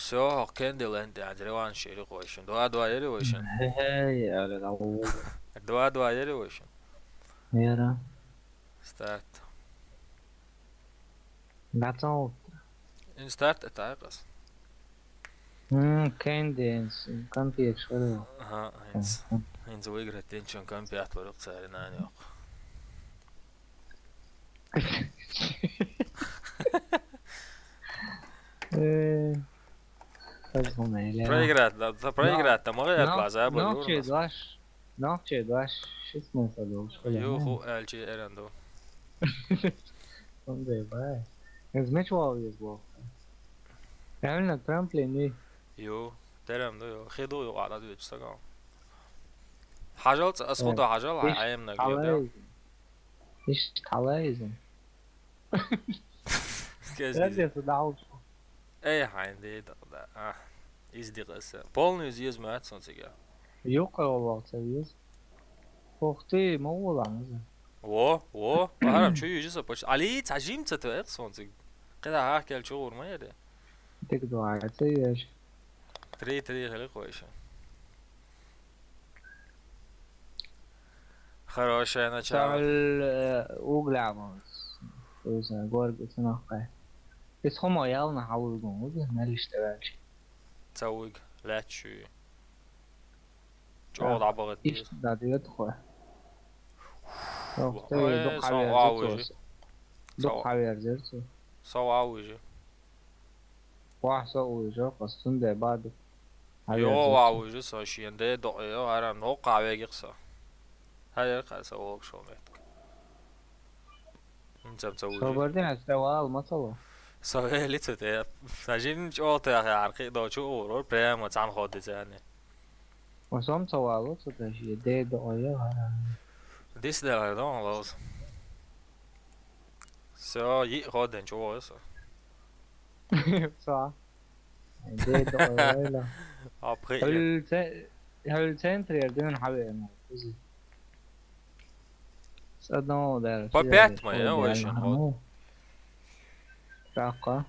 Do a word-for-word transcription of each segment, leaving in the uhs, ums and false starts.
Всё, хӀокху Candyland тӀехь реванш ери вайшин. Два-два ери вайшин. Хе-хе, аьлла, алло. Два-два ери вайшин. Яра. Старт. Дацал. Ин старт а тайкъас. М, Candy, конфет, что ли? Ага, хӀинца. Мгм. ХӀинца выиграть динчун конфет вара цаьрга нана йоккху. Э, хазгӀун, эля. Проиграть, да, да, проиграть, да, ма гӀерта лаза, ба, нохчий юрнас. Дош, нохчий дош, ши смысл долуш, Юху, аьлчи эран ду. Хундай бай. Из мича вогӀу иза воху? Реально трамплин и? Ю, терам ду, ю. Хи ду, ю, къаьда дуьйцу стаган. Хьажал ца, ас хӀу ду хьажал, хьайн Ӏемнаг ю, да? Иштта хьалаиза. Скажи. Радио дӀахьуш. Эй, хьайн де, да, да. А, из дикъаса. Полный из еза ма яц сан цига. Юкъа валла ца веза. Ух ты, ма вала иза. Во, во, барам чу южи со почти. Али, ца жим ца твех сон циг. Кхида хахкел чу гӀур ма яде. Дик дуа ца еш. Три-три хили кхойша. Хорошее начало. Цаьл, э, угля вон. Уже горгу цунахкай. Ис хомо ялна халуй гун, уже налиш тевелч. Ца уйг, лаьтташ ю. ЧӀогӀа дӀабахийта деза. Иштта дӀадоьду хьо. Ох, ой, ду сан хьаверза вуьжи. Цо. Ду хьаверзар цо. Сан вуьжи. Вахь со вуьжу, хас цунде баду. Йо, хьаверзар цо. Вуьжу со шен де доӀа, йо, хӀара, ну, кхавегих со. ХӀара, кхай со вогу шо метка. Инцам ца вуьжи. Собар де, ас тӀе вала ма ца ло. Со вели ца те. Сан жин чӀогӀа тӀехь яхьар кхин а долчу угӀур, прямо цхьаьна хӀоттаде царна. Ва сом ца вало, ца теши, де доӀа я, хӀара. Дис делар дон лоз. Всё, йиъ хӀоттаден чу вогӀу со. Со. Де доӀа я, ла. Апхи. Хьуьл це-, хьуьл центрера дуьйна хьавеана. Иза. С одного удара. По пять мы, я, вайшин хӀоттаде. ТӀаккха.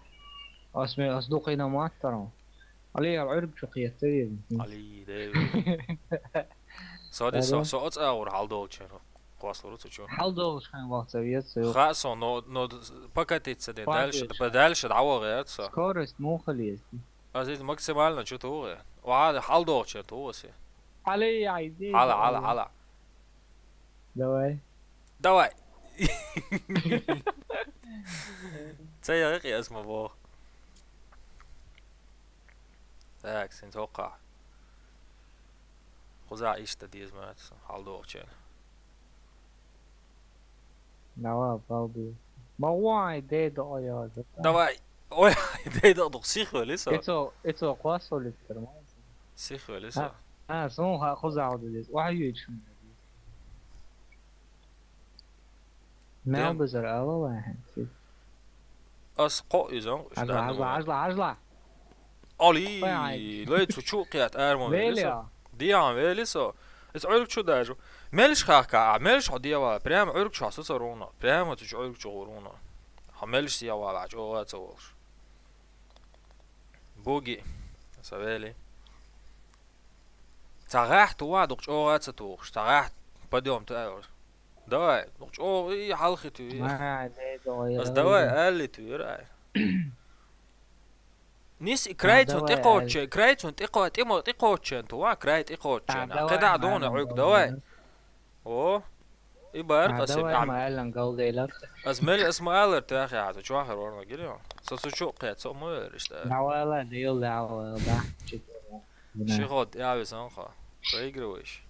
Ас ме, ас дукхина маттарон. Али, я Ӏуьрг чу кхетта веза. Али, де. Со де, со, со оцу агӀор хьалдолчу. Кхослур цу чу. Хьалдолуш хайн вахца веза, со. Ха, со, но, но покатиться де. Дальше, дальше дӀавогӀу, со. Скорость муха леза. Ас иза максимально чу туху. Ва, хьалдолчу туху ас. Али, ай, де. Хьала, хьала, хьала. Давай. Давай. Ца яхи ас ма боху. Так, син цокха. Кхуза иштта деза ма ца, хьалдохучен. Давай, балби. Ма вай, де до ой, ой, ой. Давай. Ой, де до дух сих вели со. Ицо, ицо квас вели тер ма. Сих вели со. А, а, сон ха кхуза хьалдо деза. Ва юй чун. Мел безар ала вай хӀинца. Ас кхоъ иза, аш Хьажла, даьлла хьажла, вай. Хьажла, хьажла. Али, вай, ай. Лай цу чу кхет арма вели со. Вели а. Диан вели со. Иза Ӏуьрг чу дажу. Мелш хахка, а мелш хьо дева, прямо Ӏуьрг чу хьо со ца руна. Прямо цу чу Ӏуьрг чу гӀур руна. Хьо мелш сева, вач, ола ца волуш. Буги. Са вели. Ца гӀаьхьа ту ва, дукха чӀогӀа ца тухуш, ца гӀаьхьа подъём ту аьлла. Давай, дукха чӀогӀа и хьалхи туьйра. Ай, дай, давай, ас давай, давай, аьлли туьйра ай. Нис и крайцун тӀекхоччен, крайцун тӀекхо-, тӀемо-, тӀекхоччен ту ва, край тӀекхоччен. А, давай, кхидӀа дуна Ӏуьрг, давай. О, и бар а, къасим, давай, ам. Ма аьллан галдайлар. Ас мел, ас ма алар тахьа, цу чохар варна гирио. Со цу чу кхет, со ма велар иштта. Давай, ла, дил, давай, да. Ши ход, я весан хо. Проигрываешь.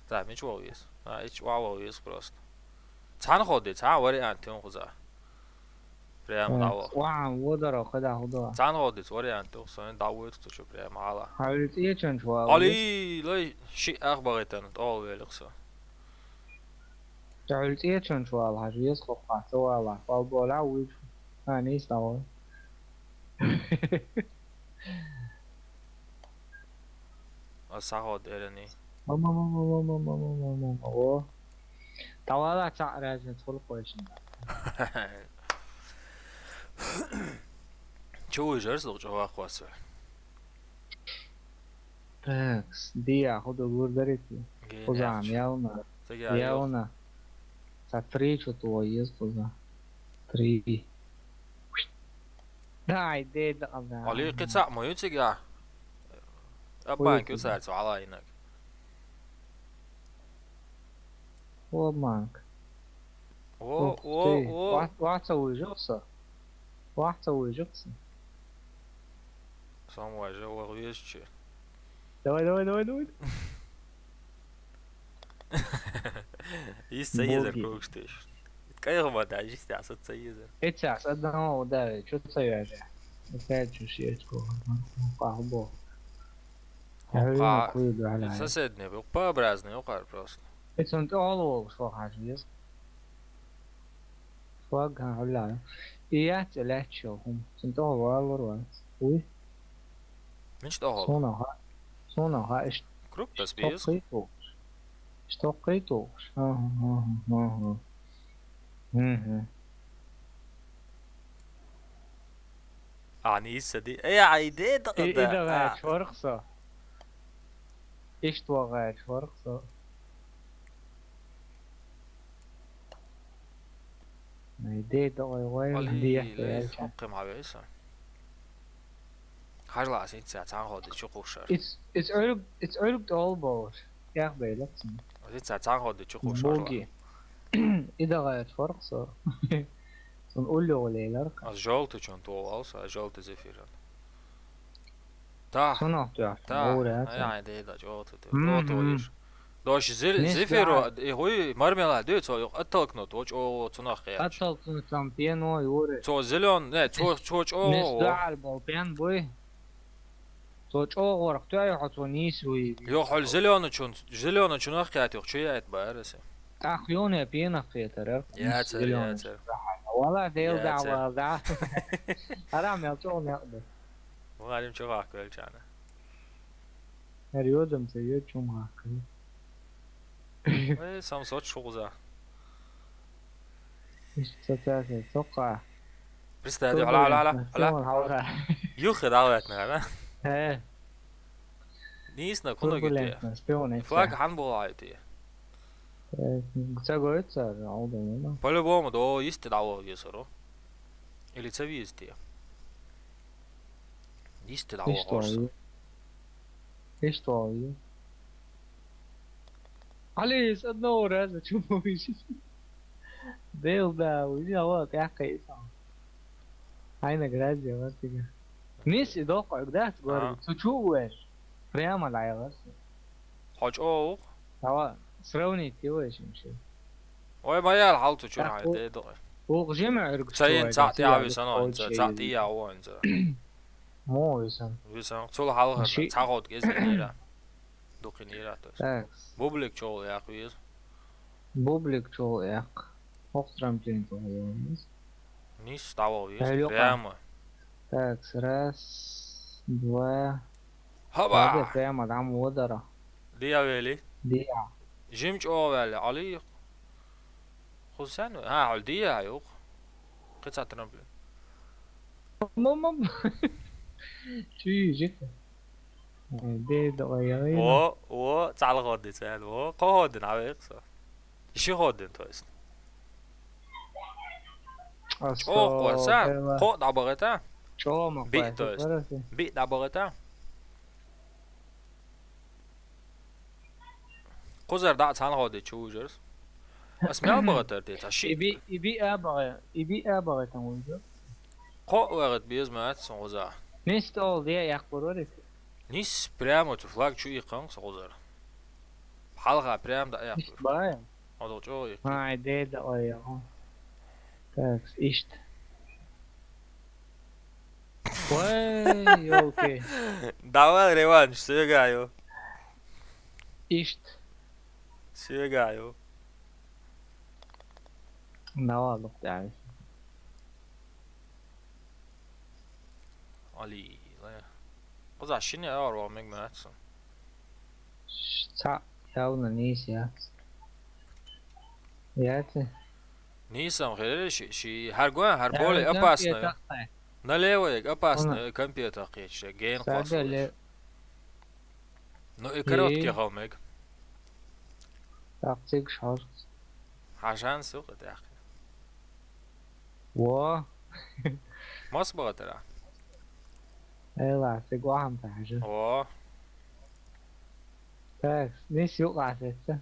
Так, мича вогӀу веза? А, ич вогӀу веза просто. Цхьана ход де, цхьа вариант тен хуза. Прямо дӀаваха. Ваан, водара, кхидӀа хӀу ду. Цхьана гӀо диц вариант ду, сайн дӀавойту цу чу прямо хьала. Хьуьлла цӀечунчу вала. Али, лай, шиъ ах бахийтина, тӀол велих со. Хьуьлла цӀечунчу вала, хьажа веза хӀокху хьаца вала. Вала болу а вуьйцу. А, нийса дӀавала. Аса схьаходу эрани. Ма-ма-ма-ма-ма-ма-ма-ма-ма-ма. ТӀавала цхьаъ разница хуьлу кхойшина. Чу вуьйжар со чӀогӀа кхоссаве. Так, диа худа гурдарити. Кузан, ялна. Ялна. Са три чу то ез куза. Три. Дай, де да, да. Али кица ма ю цига. Абан кю сар цу ала инак. Обманка. О, о, о. Ваца уйжукса. Ваца уйжукса. Сам важа, о, вещи. Давай, давай, давай, давай. Исса езер кукштыш. Кайгы ма да, жист аса ца езер. Эцас, одного удавит, что ца яже? Опять чушь есть, кого? Пахбо. Соседний был, П-образный, окар просто. Эцон то олу шо хажу ез. Флаг га гуляю. И я целячо хум. Сен то олу алу руа. Уй. Мин что олу? Сона ха. Сона ха. Круг тас без. Что кайто? Ага, ага, ага. Мгм. Ани иссади. Э, ай, де да. Ида га чорхсо. Иштвагъа чорхсо. Ай, де да, ой, ой, ди я. Али, лей, хоккем хавеса. Хажла синца цан ходи чукушар. It's, it's örg, it's örg all boş. Ях бейлаксин. Синца цан ходи чукушар. Боги. Ида га чорхсо. Сон уллу лейлар. А жёлтый чон то алса, жёлтый зефир. Та. Сунах тюа. Та. Ай, ай, де да, жёлтый. Мгм. Жёлтый. Дош зефир, и хуй мармелад дю, цо оттолкнуть, оч о цунах я. Оттолкнуть там пьяной уре. Цо зелён, не, цо, цо, цо. Не сдал был пьян бой. Цо чӀоагӀа варх тоьй хьо цо нийса вуй. Йо, хьо зелёный чун, зелёный чунах кхетта йо, чу яйта баараса. ТӀаккха юне пенах кхетар. Яцар, яцар. Вала дел да, вала да. Харам ял чӀоагӀа некъ да. Валим чу вахквелчана. Хар йодам ца йо чум вахквел. Ой, сам соч шугъуза. Ишт соцясный, соха. Представь, ала, ала, ала, ала. Юхи давлетный, да? Э. Нийсна куну гити. Турбулентно, шпион. Флаг хан была айти. Э, ца гойтса, алда, ну. По-любому, до исти дало гесоро. Или ца визти. Исти дало. Ишт валю. Али, с одного раза чё можешь? Дел да, уйди, а вот я кайсам. Айна грязь, я вот тебя. Мисс и дохуй, да, говорю, цу чу уэш. Прямо лайлас. Хоч оух. Давай, сравнить его ещё. Ой, маял хал цу чу. Ах, най, у-, дедо. Ух, жеме эрг. Цаин цуай, цаъ тяви санон, цаъ тия уон, цаъ. Мо висан. Висан. Цул хал хар, цаъ хот гез нира. Дукин ира, то есть. Так. Бублик чол яхвиз. Бублик чол як. Ох, трамплин чол яхвиз. Низ того виз. Прямо. Так, раз, два. Хоба! Прямо там водара. Диа вели? Диа. Жим чо вели, али. Хусан, ха, ал диа юк. Кыца трамплин. Мам, мам. Чуй, жик. Де, давай, давай. О, о, цалгоди цен, о, коходин авекса. Иши ходин, то есть. О, коса, ко дабагата? Чома. Би, то есть. Би дабагата? Кузар да цалгоди чужерс. Ас мел багатар де, та ши. Иби, иби а бага, иби а бага тан уйду. Ко вагат без мат сон уза. Нис тол де як бурорик. Нис прямо ту флаг чу икъан сон узар. Халга прям да як. Нис бая. Одо чо ик. Ай, де да ой. Так, ишт. Ой, ёлки. Давай реванш, сегаю. Ишт. Сегаю. Давай, лук, давай. Али, ла. Куза шини ар ва мег мэнэтсэн. Ца, явно не сяц. Яцы. Нийсам хэр ши, ши, хар гуан, хар более опасная. Налево, опасная, компьютер кече, ген хвасталыш. Ну, и короткий хьо мег. Так, цигаш хьожа. Хьажан су кхы тӀаккха. Во. Мас бага тара? Эла, цигаш хьам та хьажа. Во. Так, нис юкъа сеца.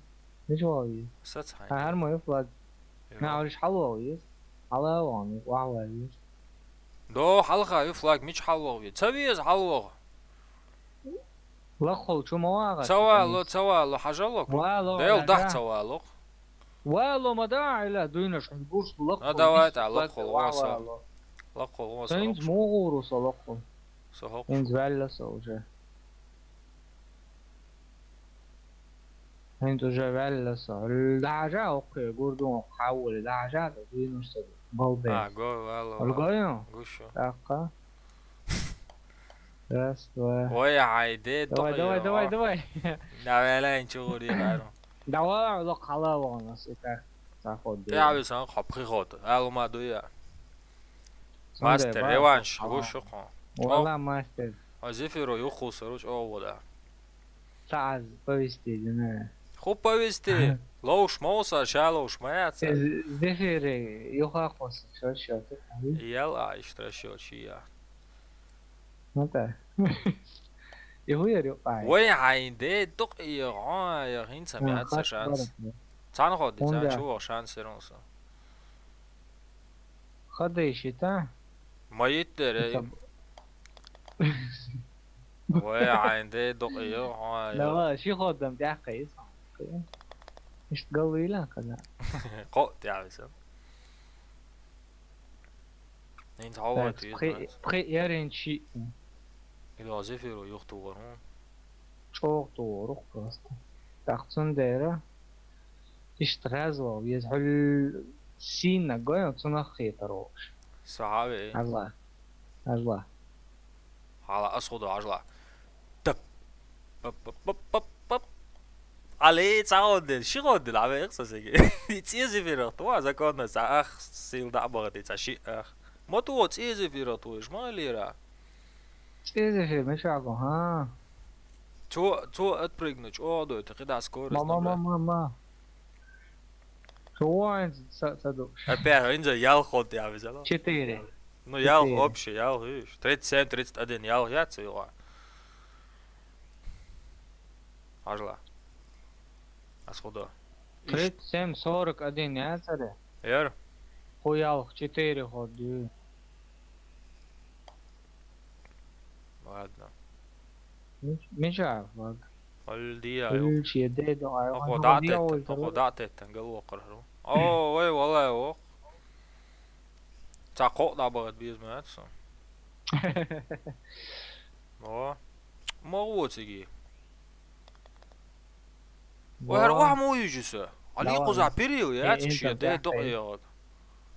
Мич вал из? Сац хьай. Ахар мо флаг. Йо. На, ориш хьалвал из. Хьалвал из, вал из. До хьалха ю флаг, мич хьалвал из. Ца вез хьалвал. Лакхул чу ма вагӀа. Ца вало, ца вало, хьажа лакхул. Вало, Дел хьажа. Дах ца вало. Вало ма да, ила дуйнаш хӀун гуш лакхул. Ну, давай, та, лакхул, вало. Лакхул, вало. Тэнц мугӀуру со лакхул. Со хокху. Инз валла со уже. ХӀинца уже ваьлла со. Хьуьлла дӀахьажа, окхуе гурдун, окху хьаввале дӀахьажа, да дуйнаш са балбе. А, го, вало. Хьуьлла го ю? Гуш ю. ТӀаккха. Раз, два. Ой, хьай де, Давай, давай, дохуе, давай, о. Давай. Давай, айн чугури, айн. Давай, ло, хала вон, нас это. Заходи. Я, ви сан, хо, пхи хот. Алма дуя. Сонде, мастер, ба, реванш, хала. Гуш ю хо. Вала, о. Мастер. А Зефиро юхху саруч, о, вода. Цхьа аз повести дина. Ху повести. Ловш ма ву сан, ша ловш ма яц. Э, Зефире, юха хос, шо, шо, ты хали. Ял а иштра шо, шия. Ну да. И хуер ю ай. Вай хайн де, дук и гӀо, я хин ца Ну, мят са хас шанс. Барат, ну. Цан ходи, цан Хунда. Чу вох шанс ирун са. Ходи шита? Ма йиттер, эй. Итаб- Вай, айн де, дук и, ой, Давай, ши ходам тӀаккха ис. Ишт галвила када. Кхо тӀявиса. Ин цхьа вай Так, тӀе пхи, измац. Пхи ярин чи. Ила Зефиро юхту варун. ЧӀогӀ тӀурух просто. Так, цундера. Ишт гӀазвал, ез хьул синна гой, цунах хетар вокш. Сахави. Ажла. Ажла. Хьала ас худо ажла. Тап. Пап, пап, пап, пап, пап. Али, ца гӀоддел, ши гӀоддел, а вехса сеги. И цӀези фирах, тува, законно, ца ах, сил да багати, ца ши ах. Ма ту цӀези фирах, ту иш ма лира. ЦӀези фир, мешаго, ха? Цо, цо отпрыгнуть, о, дой, ты кида скорость Ма, ма, ма, набрать? Ма, ма. Чуван са, са душ. Опять, инза ял ход я взяла. Четыре. Ну, ял Четыре. Общий, ял, видишь. Тридцать семь, тридцать один ял я цила. Ажла. Ас худо. Иш- Тридцать семь, сорок один я царе. Яр? Хуял четыре ход, ю. Ладно. Меч-, меча, флаг. Альдия, ё. Ключ, еде, давай, Охо, давай, давай, датет, давай, охо, давай. Датет, гал вокхар. О, ой, валай, ох. Ца кхо да багат биз ма ятса. О. Ма вот сиги. Ой, хар Во. Ох, мо южиса. Али Давай. Куза перил, я, Э, цу шия, это де, да, до, э. Я, вот.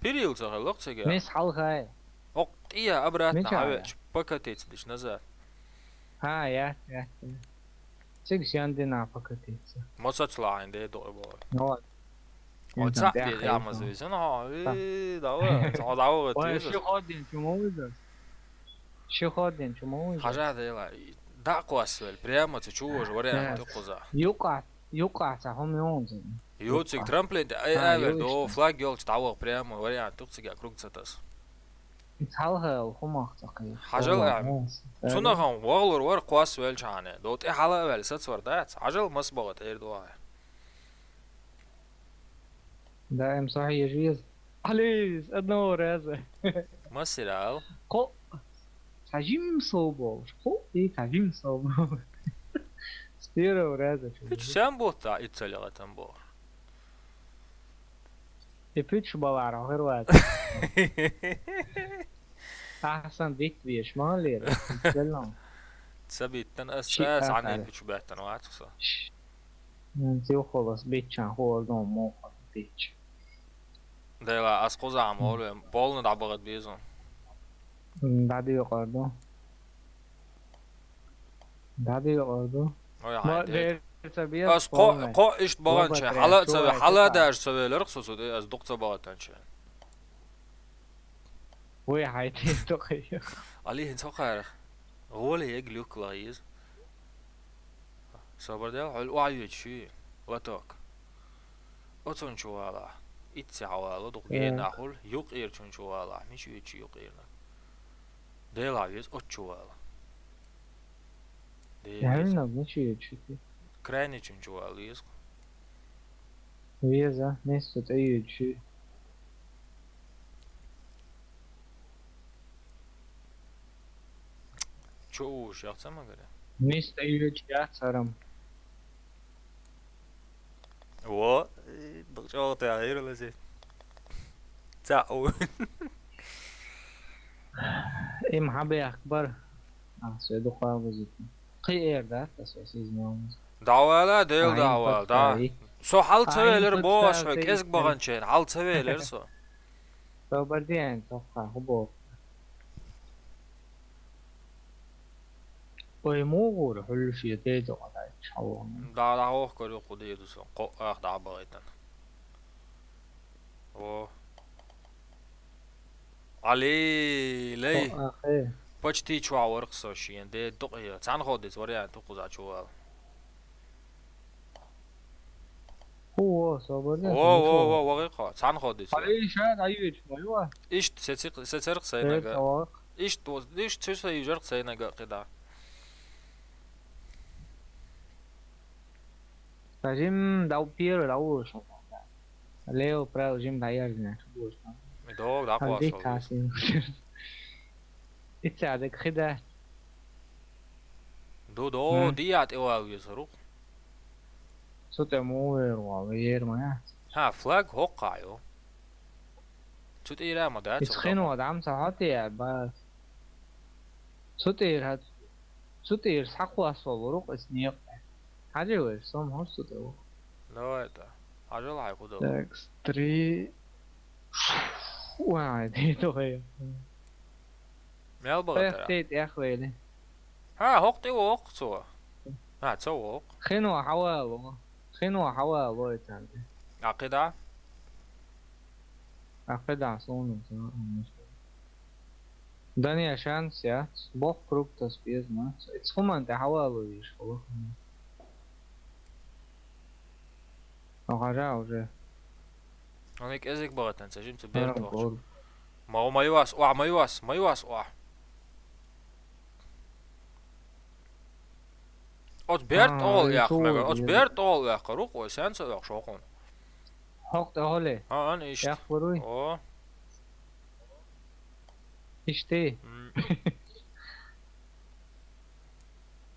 Перил ца, лок ца, я. Мис халхай. Ок, я, обратно, Меча, а, я. Ч-, покатиться лишь назад. А, я, я, я. Цигсян дина покатиться. Ма ца цла айн де, до, бо. Ну вот. О, ца, я, я, ма звезен, а, э, давай, ца, давай, Ой, ты, ши ходин, чему выйдешь? Ши ходин, чему выйдешь? Хажа де ла, и, да, класс, вель, прямо, ты чего же, вариант, Э, ты куза. Юка, юка, ца, хом юнзин. Ю, цик Юка. Трамплин, ай, А, ай, вель, ю, до, ишта. Флаг ёлч, того, прямо, вариант, ты цик, я, круг цатас. Цалхал, хумах, цакы. Хажал, Хумах, а, ну, цунахан, валур, вар, класс, вель, чане. До, ты хала, вель, сац вар, да? Хажал, мас богат, эр, дуай. Да, им сахи ежиз. Алис, одного раза. Ма сериал. Ко-, сажим собол. Ко-, и сажим собол. С первого раза чё. Пич сам бот, а, и целя там бо. И пич балар, ахыр ват. Ахсан бит веш, малер. Целом. Сабиттан ас, Ши ас, ас, ани ас. Пич баттан ват, со. Ш-, м, ти холос биччан хордон мохо бич. Дела, ас кузам, оле, полный дабагат безун. М, дади йоқарду. Дади йоқарду. Ой, ма, ай, де. Дерца бия Ас ко, полный. Ко ишт баган Лоба че, тря, хала цаве, чувак, хала это. Даш цаве, лерх сосуд, ас дук цабагатан че. Ой, хай, ти тохи. Али хин цохар. Голи ег люк лагиз. Собар де, хьуьлла охьайоьдуш ю, лоток. Оцунна чу валахь. Итт цӀе хьавало, дукха генахь хуьлу, юккъерчунна чу валахь. Мича оьду шу юккъерниг? Делахь веза, оцу чу вала. Дела веза. Мича оьду шу? Крайничунна чу вала веза. Веза, нийса тӀеоьду шу. Чу увуш яхца ма гара? Нийса тӀеоьду шу яц хӀара-м. Во, э, чӀогӀа тӀе хьийралазе. Ца у. Им хьабехк бар. А, со дукха вазит. Кхин эр дац, ас вес иза мелмаз. ДӀавала, Дела дӀавала, да. Со хьал ца велира бохуш, хьо кӀезиг баханчеран хьал ца велира со. Собар де, айн, тохха, хӀу боху. Ой, мугӀура хьуьллуш я, дедо къадаьча хьалон. Да, да, охкар юкъу деду со. Кхо ах да бахайтан. О. Али, лей. Кхо ах, э. Почти чуа варх со шен, де дукъ я. Цан ходис вариант укъуза чувал. Ху, о, собар де, Во, ху, во, чувал. Во, вагъи кхо. Цан ходис. Али, ша, да, юч, ма, юа. Ишт, се ци-, се церх сайнага. Э, товар. Ишт, ишт, се сайжарх сайнага, къида. Скажем, дав первый, дав лучше. Лево, право, жим, да, я знаю, что лучше. Дог, да, класс. Касин. Ицадек хида. Ду, до, М. Дият и вал визрук. Су те му вер вал, ер ма. Ха, флаг хоккайо. Цу тӀера ма дац, Ис хин вадам са хати я, бас. Цу тӀера хат-, цу тӀера схьакхоссавалуру-кх ас некъа. Хьажи вай, сом хӀорш цу тӀе ву. Давай та. Хьажал хьай кху дала. Так, три. Вай, ди тохай. Мел бала Эх, тара. Тейт, эх, вели. Ха, хӀокх тӀе вокх цо. Ха, цо вокх. Хин ва хьавало. Хин ва хьавало и цанте. Акъида? Акъида, солнце, ну, конечно. Да не, шанс яц. Бог круг-то спез, ма. Эцхуман тӀе хьавалуйиш, хӀу. Ага, уже. Аны кӀезиг багатан, ца жим ца берт вахча. Ма, ма юас, уа, ма юас, ма юас, уа. Оц берт А, ол и яхх шо мега, оц деза. Берт ол яхх, рук, ой, сен ца яхх шо хун. ХӀокх тӀе хьоле. А, ан ишт. Яхх варуй. О. Ишти. М.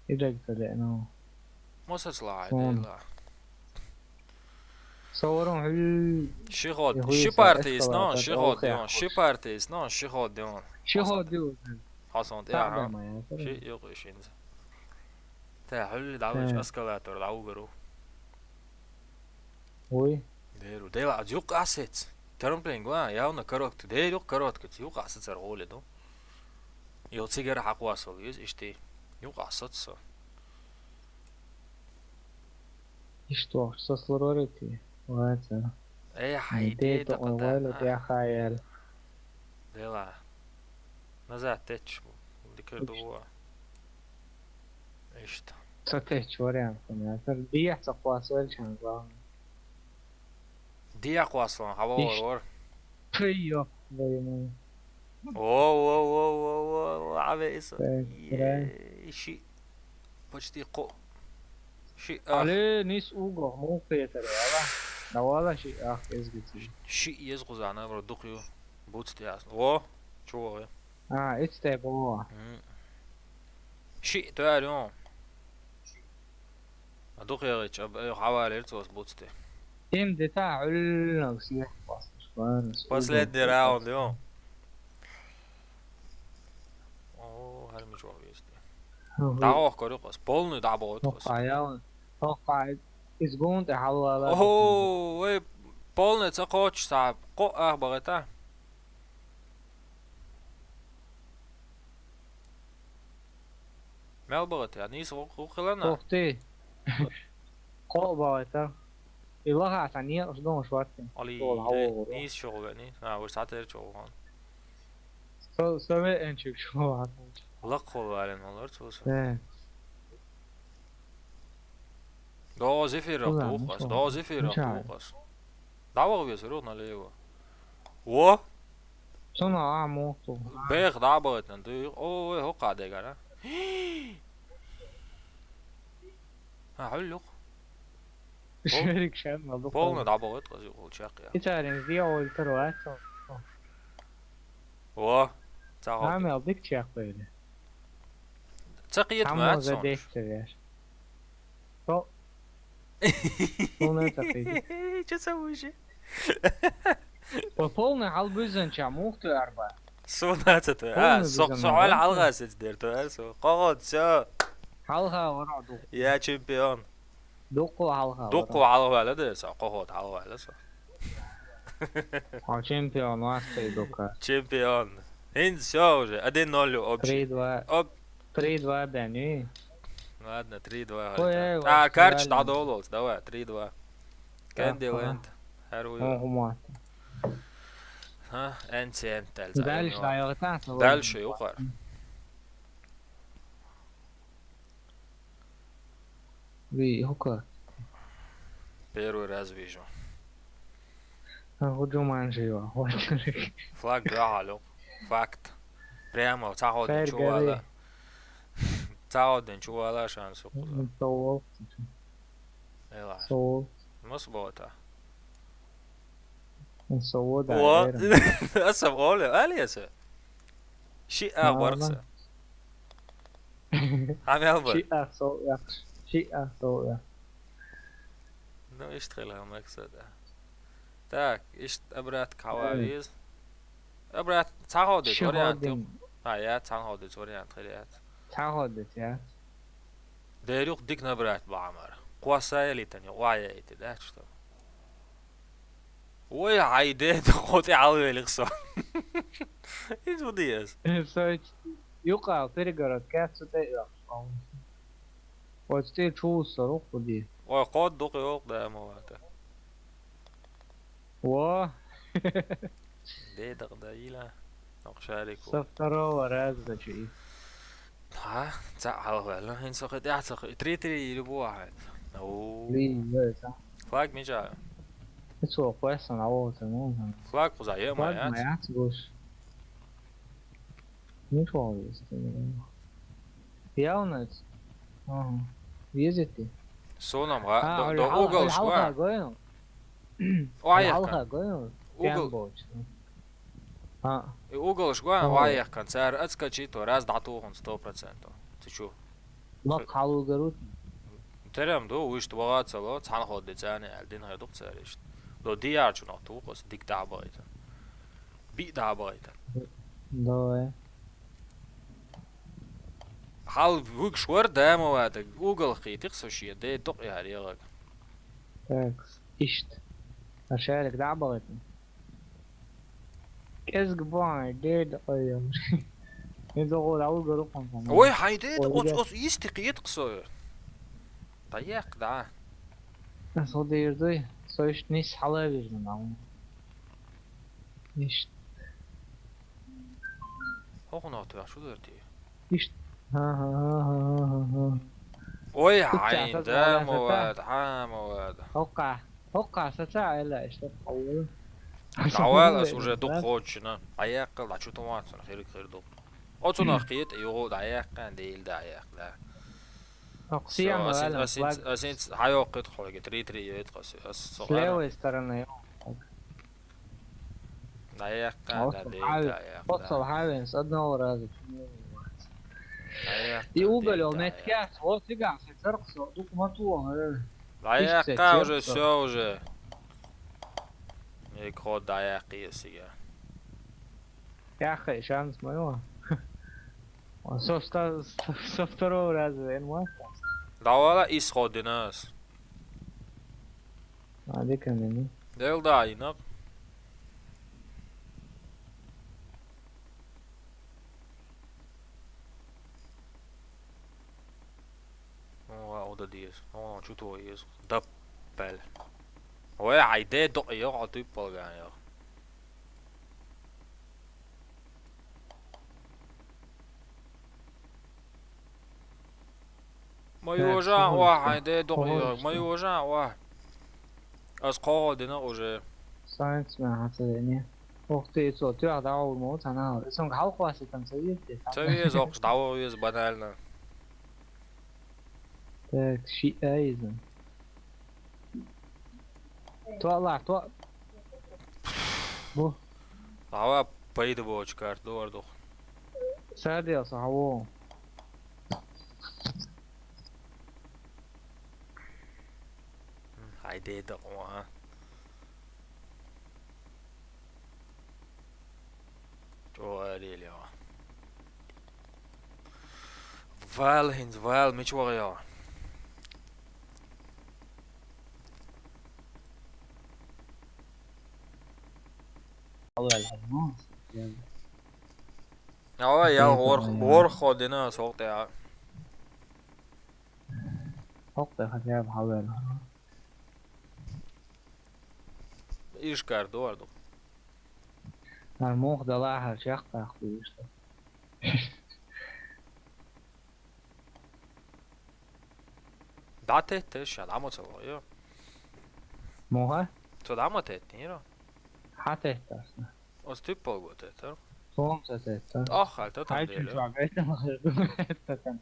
Идаг ца ле, ну. Мосац ла, Сон. Айдела. Со варун хӀуьл. Ши ход, Э, хӀуй ши са, партия эскалатор, но, ши ход, охе, дён, ши партия но, ши ход, дён. Ши ход, дён. Хасон, тӀе, Та аха. Дама, я, Ши, юкъ, ши инза. Та, хӀуьлли дӀавича Та. Эскалатор, дӀавугару. Уй. Деру. Дела, а юкъ асец. Трамплинг, ва, явно коротко. Дер юкъ коротко, юкъ асецар гӀоле ду. Йо цигара хьакъвасал, юз ишти. Юкъ асац со. Ишт вахча сослурорити. Ваца. Эй, хай, Ме де, де, да, токъа, да, вайла, а. Тя хаял. Дела. Назад теч. Дикер дуа. Ишт. Ца теч вариант, понятно. Биях ца хвасвел чан, главное. Диа хваслан, хьава Иш. Вар, вар. Ты, ёб твою мать. Во, во, во, во, во, во, аве иса. Так, Е, правильно. Ши. Почти ко. Ши, а. Але нис уго, мул петер, ала. Давала ши, ах, эзгици. Ши ез гузана, бро, дух ю. Буц тяс. Во, чего вы? А, it's the ball. М. Ши, то я, рё. А дух я, чё, э, хавалер, цос буц ты. Им дета, уллаг сиех пас, шван, Последний раунд, ё. О, хар мичо есть. Ага. Дагох корюкас, полный дабо откас. Тоха, я, тоха, из гунт, хавала. О, ой, полный ца коч, са, ко, ах, багата. Мел багата, я, нис, ху-, ху-, хилана. Ух ты. Ко багата. И лаха, са, не, уж дом шварцин. Али, Тол, хавала. Нис шоу, нис. А, уж сатер шоу, хан. Со-, сове энчик шоу, хан. Лак хол варен, олар, цус. Э. ДогӀа зефирах туху ас, догӀа зефирах туху ас. ДӀаваха веза рух налево. Во! Цунах а мух туху. Бех дӀабахийтина дуй. Ой, хӀокху дегара. А, хьуллух. Шерик шан мал ду. Полный дӀабахийта къази гӀул чаккъя. Ицарин зия олтар вац. Во! Ца гӀал. Амел дик чаккъя. Ца кхета ма ца дехтер яш. Со. Полный ца кхета. Чё ца уже? По полный хьал буьззанча мух ту арба. Суна ца ту. А, со, со хьал хьалгӀа сец дер ту, а, со. Кхо хӀод, всё. Хьалха вара ду. Я чемпион. Дуккхо хьалха вара. Дуккхо хьалха ваьлла дер со, кхо хӀод хьалха ваьлла со. Хьо чемпион вац тхе дукха. Чемпион. ХӀинца всё уже, один ноль общий. Три два. Оп. Три два бен, и? Ладно, три два. Ой, говорит. А, карточка дӀадолалц, давай, три два. Candy Land. ХӀара вуй. Оху ма. Ха, N C N тал. Дальше дӀайогӀита, со. Дальше юкъар. Ви, хӀокху. Первый раз вижу. А, хӀу Джуманджи ва, хӀу. Флаг гахьалу. Факт. Прямо ца хӀоддин чу вала. Ца хӀоддин чу вала шанс у кхуза. М, со волу. Эла. Со волу. Мас бота. Со вода. О, аса воле, алиаса. Ши а барса. Амел бар. Ши а со яхш. Ши а со яхш. Ну, иштта хила максада. Так, иштта обратно хьава виз. Обратно, ца хӀоддин вариант. Ши хӀоддин. А, я, ца хӀоддин вариант хила яц. Ца хӀоддин, я. Дерюх дик набрать баӀмар. Кхоссаелитан, я, вая эти, да, что? Ой, хьай де, хӀотӀе хьалвелих со. ХӀинца хӀун деза? Со юкъа перегородка цу тӀе оьхуш, по-моему. Оцу тӀе чу вуссур ву кху де. Ой, кхо дукха йолу да, ма вата. Во! Де дакъа даийла. Со второго раза чу и. Ха, цхьаъ хьалхаваьлла. ХӀинца со кхин тӀаьхьа ца хи-, три три или бу ахьа. Оо. Блин, ой, ца. Флаг мича? Ицо кхоьссина а волу ца, ну, ца. Флаг кхуза е ма яц? Флаг ма яц гуш. Мича волу еза? Явно. Ага. Везет и. Сонам га, а, до, до угол шква. Хьалха гойн. Ой, хьалха гойн. Угол. А. И угол шква, ой, яхкан цара отскочить, то раз дӀатухун сто процентов. Ты чё? Лак хьалугарут. Терем ду, вуьшта вагӀа ца ло, цхьана хӀодда царна аьлла, дина хир ду-кх цара иштта. До диярчунах туху аса, дика дӀа а бахийта. Биъ дӀа а бахийта. Давай. Хьал вуьгуш вара, да, ма ваьтаг, угол кхийтих со шен, де дукъ яхьар ягӀаг. Так, иштта. А шарик дӀа а бахийтина. КӀезиг бу хьайн, де дукъ яхьар. ХӀинца гӀо дӀавуьгур ву хьуна. Ой, хьайн де, оцу, оцу йисте кхета-кх со. ДӀаяккха, дӀа. Ас хӀун дийр дуй? Со иштта нисса хьала а вижна нагахь. Иштта. ХӀокхунах тоьхна шу дара те? Иштта. Ха-ха-ха. Ой, хьайн, да, ма вада, хьа, ма вада. ХӀокха, хӀокха саца а аьлла, иштта хьавола. ДӀавала ас уже дукха кхочушна. ДӀаяккхал, дӀа чу тӀе вацара, хириг хир ду. Оцунах кхета, юха дӀаяккха, дийла дӀаяккха, да. Всё, ас хӀинца, ас хӀинца, ас хӀинца хьайоккхуьйту хьоьга, три три йойту ас, ас со гӀара. С левой стороны. ДӀаяккха, да, дийла дӀаяккха, да. Оццул хьавен, с одного раза. ДӀаяккха, и уголь, дийла дӀаяккха. Меткяц, вот цигахь сан царх со, дукха ма туху, э. ДӀаяккха уже, всё уже. Мега хӀо дӀаяккхий ас ига. Яххе, шанс ма ю. Со ста-, со второго раза вен ма. ДӀавала исхо дина ас. А, дика мени. Дел да, инак. О, а, ода диес. О, чу то ес. Даппел. Ой, ай, де докъ йо, а ты полганио. Ма йожа ва, хьайн де докъ йо, ма йожа ва. Аз кхо дина уже. Сайнц ма хацарени. Ох, ти цо, ти ах даа ма цана. Эсунг халкъ васи там ца вирти. Ца вез, ох, дава вез банально. Так, ши айзен. Туа ла, туа. Бу. Дава пайда бочкар, дор дух. Садиас, аво. Хайде да, ва. Чо арилио. Вал хинз, вал мичвагио. Ава, я гор, гор ходина сокътя. Сокътя хотя бы хавел. Ишкар дуар ду. Нар мох дала хар чахтах ду ишта. Датетте ша, дамо цо, ё. Моха? Цо дамо тетте, ё? Хатетте асна. Оз тюп полго тетте. Сом са тетте. Ах, хал тотан. Хай деле. Чу чуа гайтам хал тотан.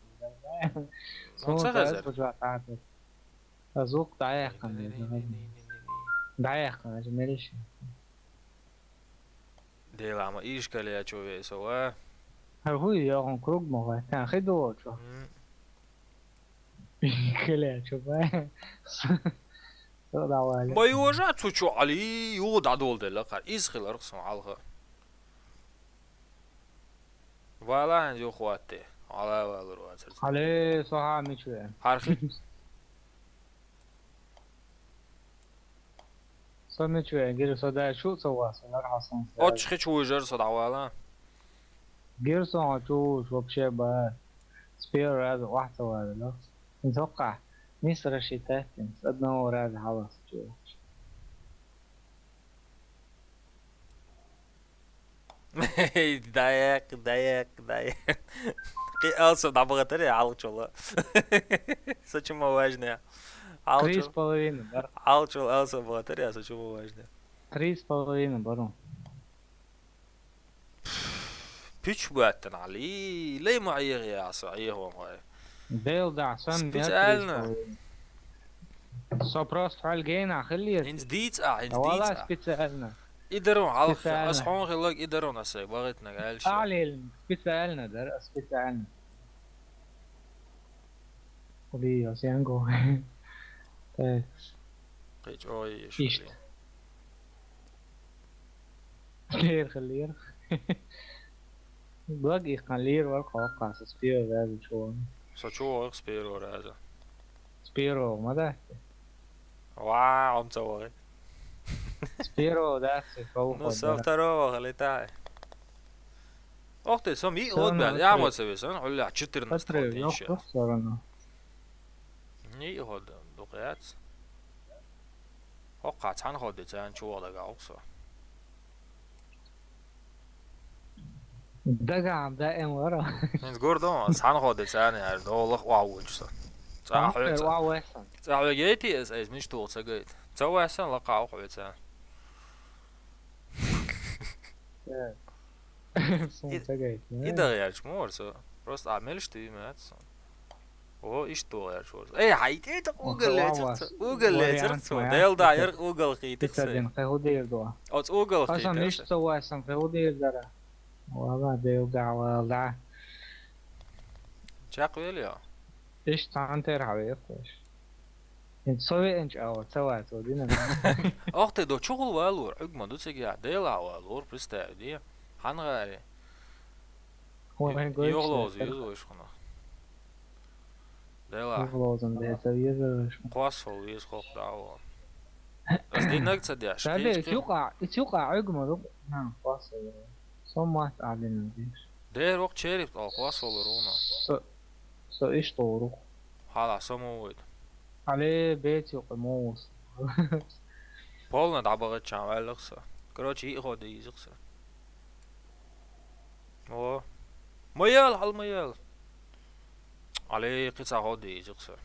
Сом са хазар. Чу чуа тетте. Азук даяххан. Даяххан, аж мериш. Делама ишкале чу весо, а? Хар хуй, я он круг мога. Та хидо чу. Ишкале чу ба. Со давай. Ма йожа цу чу али, ю дадол дела кар. Из хилар сон алха. Вала ан ю хватте. Ала валур вацар. Али, со ха мичуе. Хархи. Со мичуе, гир со да шу со ва, со лар хасан. Оч хич уйжар со давала. Гир со чу вообще ба. С первого раза вахта вала. Ин сока. Мис рассчитать, с одного раза халас чу. Даяк, даяк, даяк. Кхи алса дабгатар я алчула. Сочума важная. Три с половиной, бар. Алчул алса бгатар я, сочума важная. Три с половиной, бару. Пич буаттан али. Лей ма айгъи аса, айгъи ма. Дел да сан. Специально. Со просто хал гейна хиллир. Инз диц а, инз диц а. Специально. Идарон алх, ас хон хилаг идарон аса, багит наг алш. Алил, специально дар, специально. Ули, осянго. Так. Кыч ой, ишли. Лер хиллир. Благ их кан лир вар калак каса спио вязу чуон. Со чуо их спиро раза. Спиро ма да. Ва, он цавой. Спиро да, се кого. Ну, со второго летай. Ох ты, сом и от бля, я вот себе сон, оля четырнадцать. Патре, вот ёх, ещё. Ёх, всё равно. Ни ход дукъяц. Хокъа цан ход цан чуо да галксо. Дагам да эм вара. Инз гордо, сан ход цан яр, долах ва вунчса. Ца ход ца. Ва весан. Ца ход гейти эс эс миш тул ца гейт. Ца весан ла кау ход ца. Э. Сон И- ца гейт. И да яр чмо варса. Просто а мелш ты имеется. О, ишт тугъар чур. Эй, хай, эй, так угол лецер, угол лецер. Дел да, яр угол хитик се. Дин худир дуа. Оц угол хитик. Аса мишт са васан худир дара. Вала дел да, вала да. Чак вел я. Иш тантер хаве кош. Ин сове эн чава, цава то дина. Ох ты до чугул валур, угма ду цеги, дел а валур, представь, ди. Хангари. Ой, ой, йоглоз, йоглоз, йоглоз, хана. Дела. Йоглозун, дета, йоглоз. Квас ол, йез хок дава. Аз динаг цадяш. Сабе, кечке. Ицюка, ицюка, угма, дук. На, квас ол. Сомат адин диш. Дер вок череп, ал квас ол руна. Со, со иш торук. Хала, сомовойд. Але бетюк, моус. Полна дабага чам, алыкса. Короче, и ходы изыкса. О. Маял, ал маял. Али, кхин цхьа хӀо дийзира со.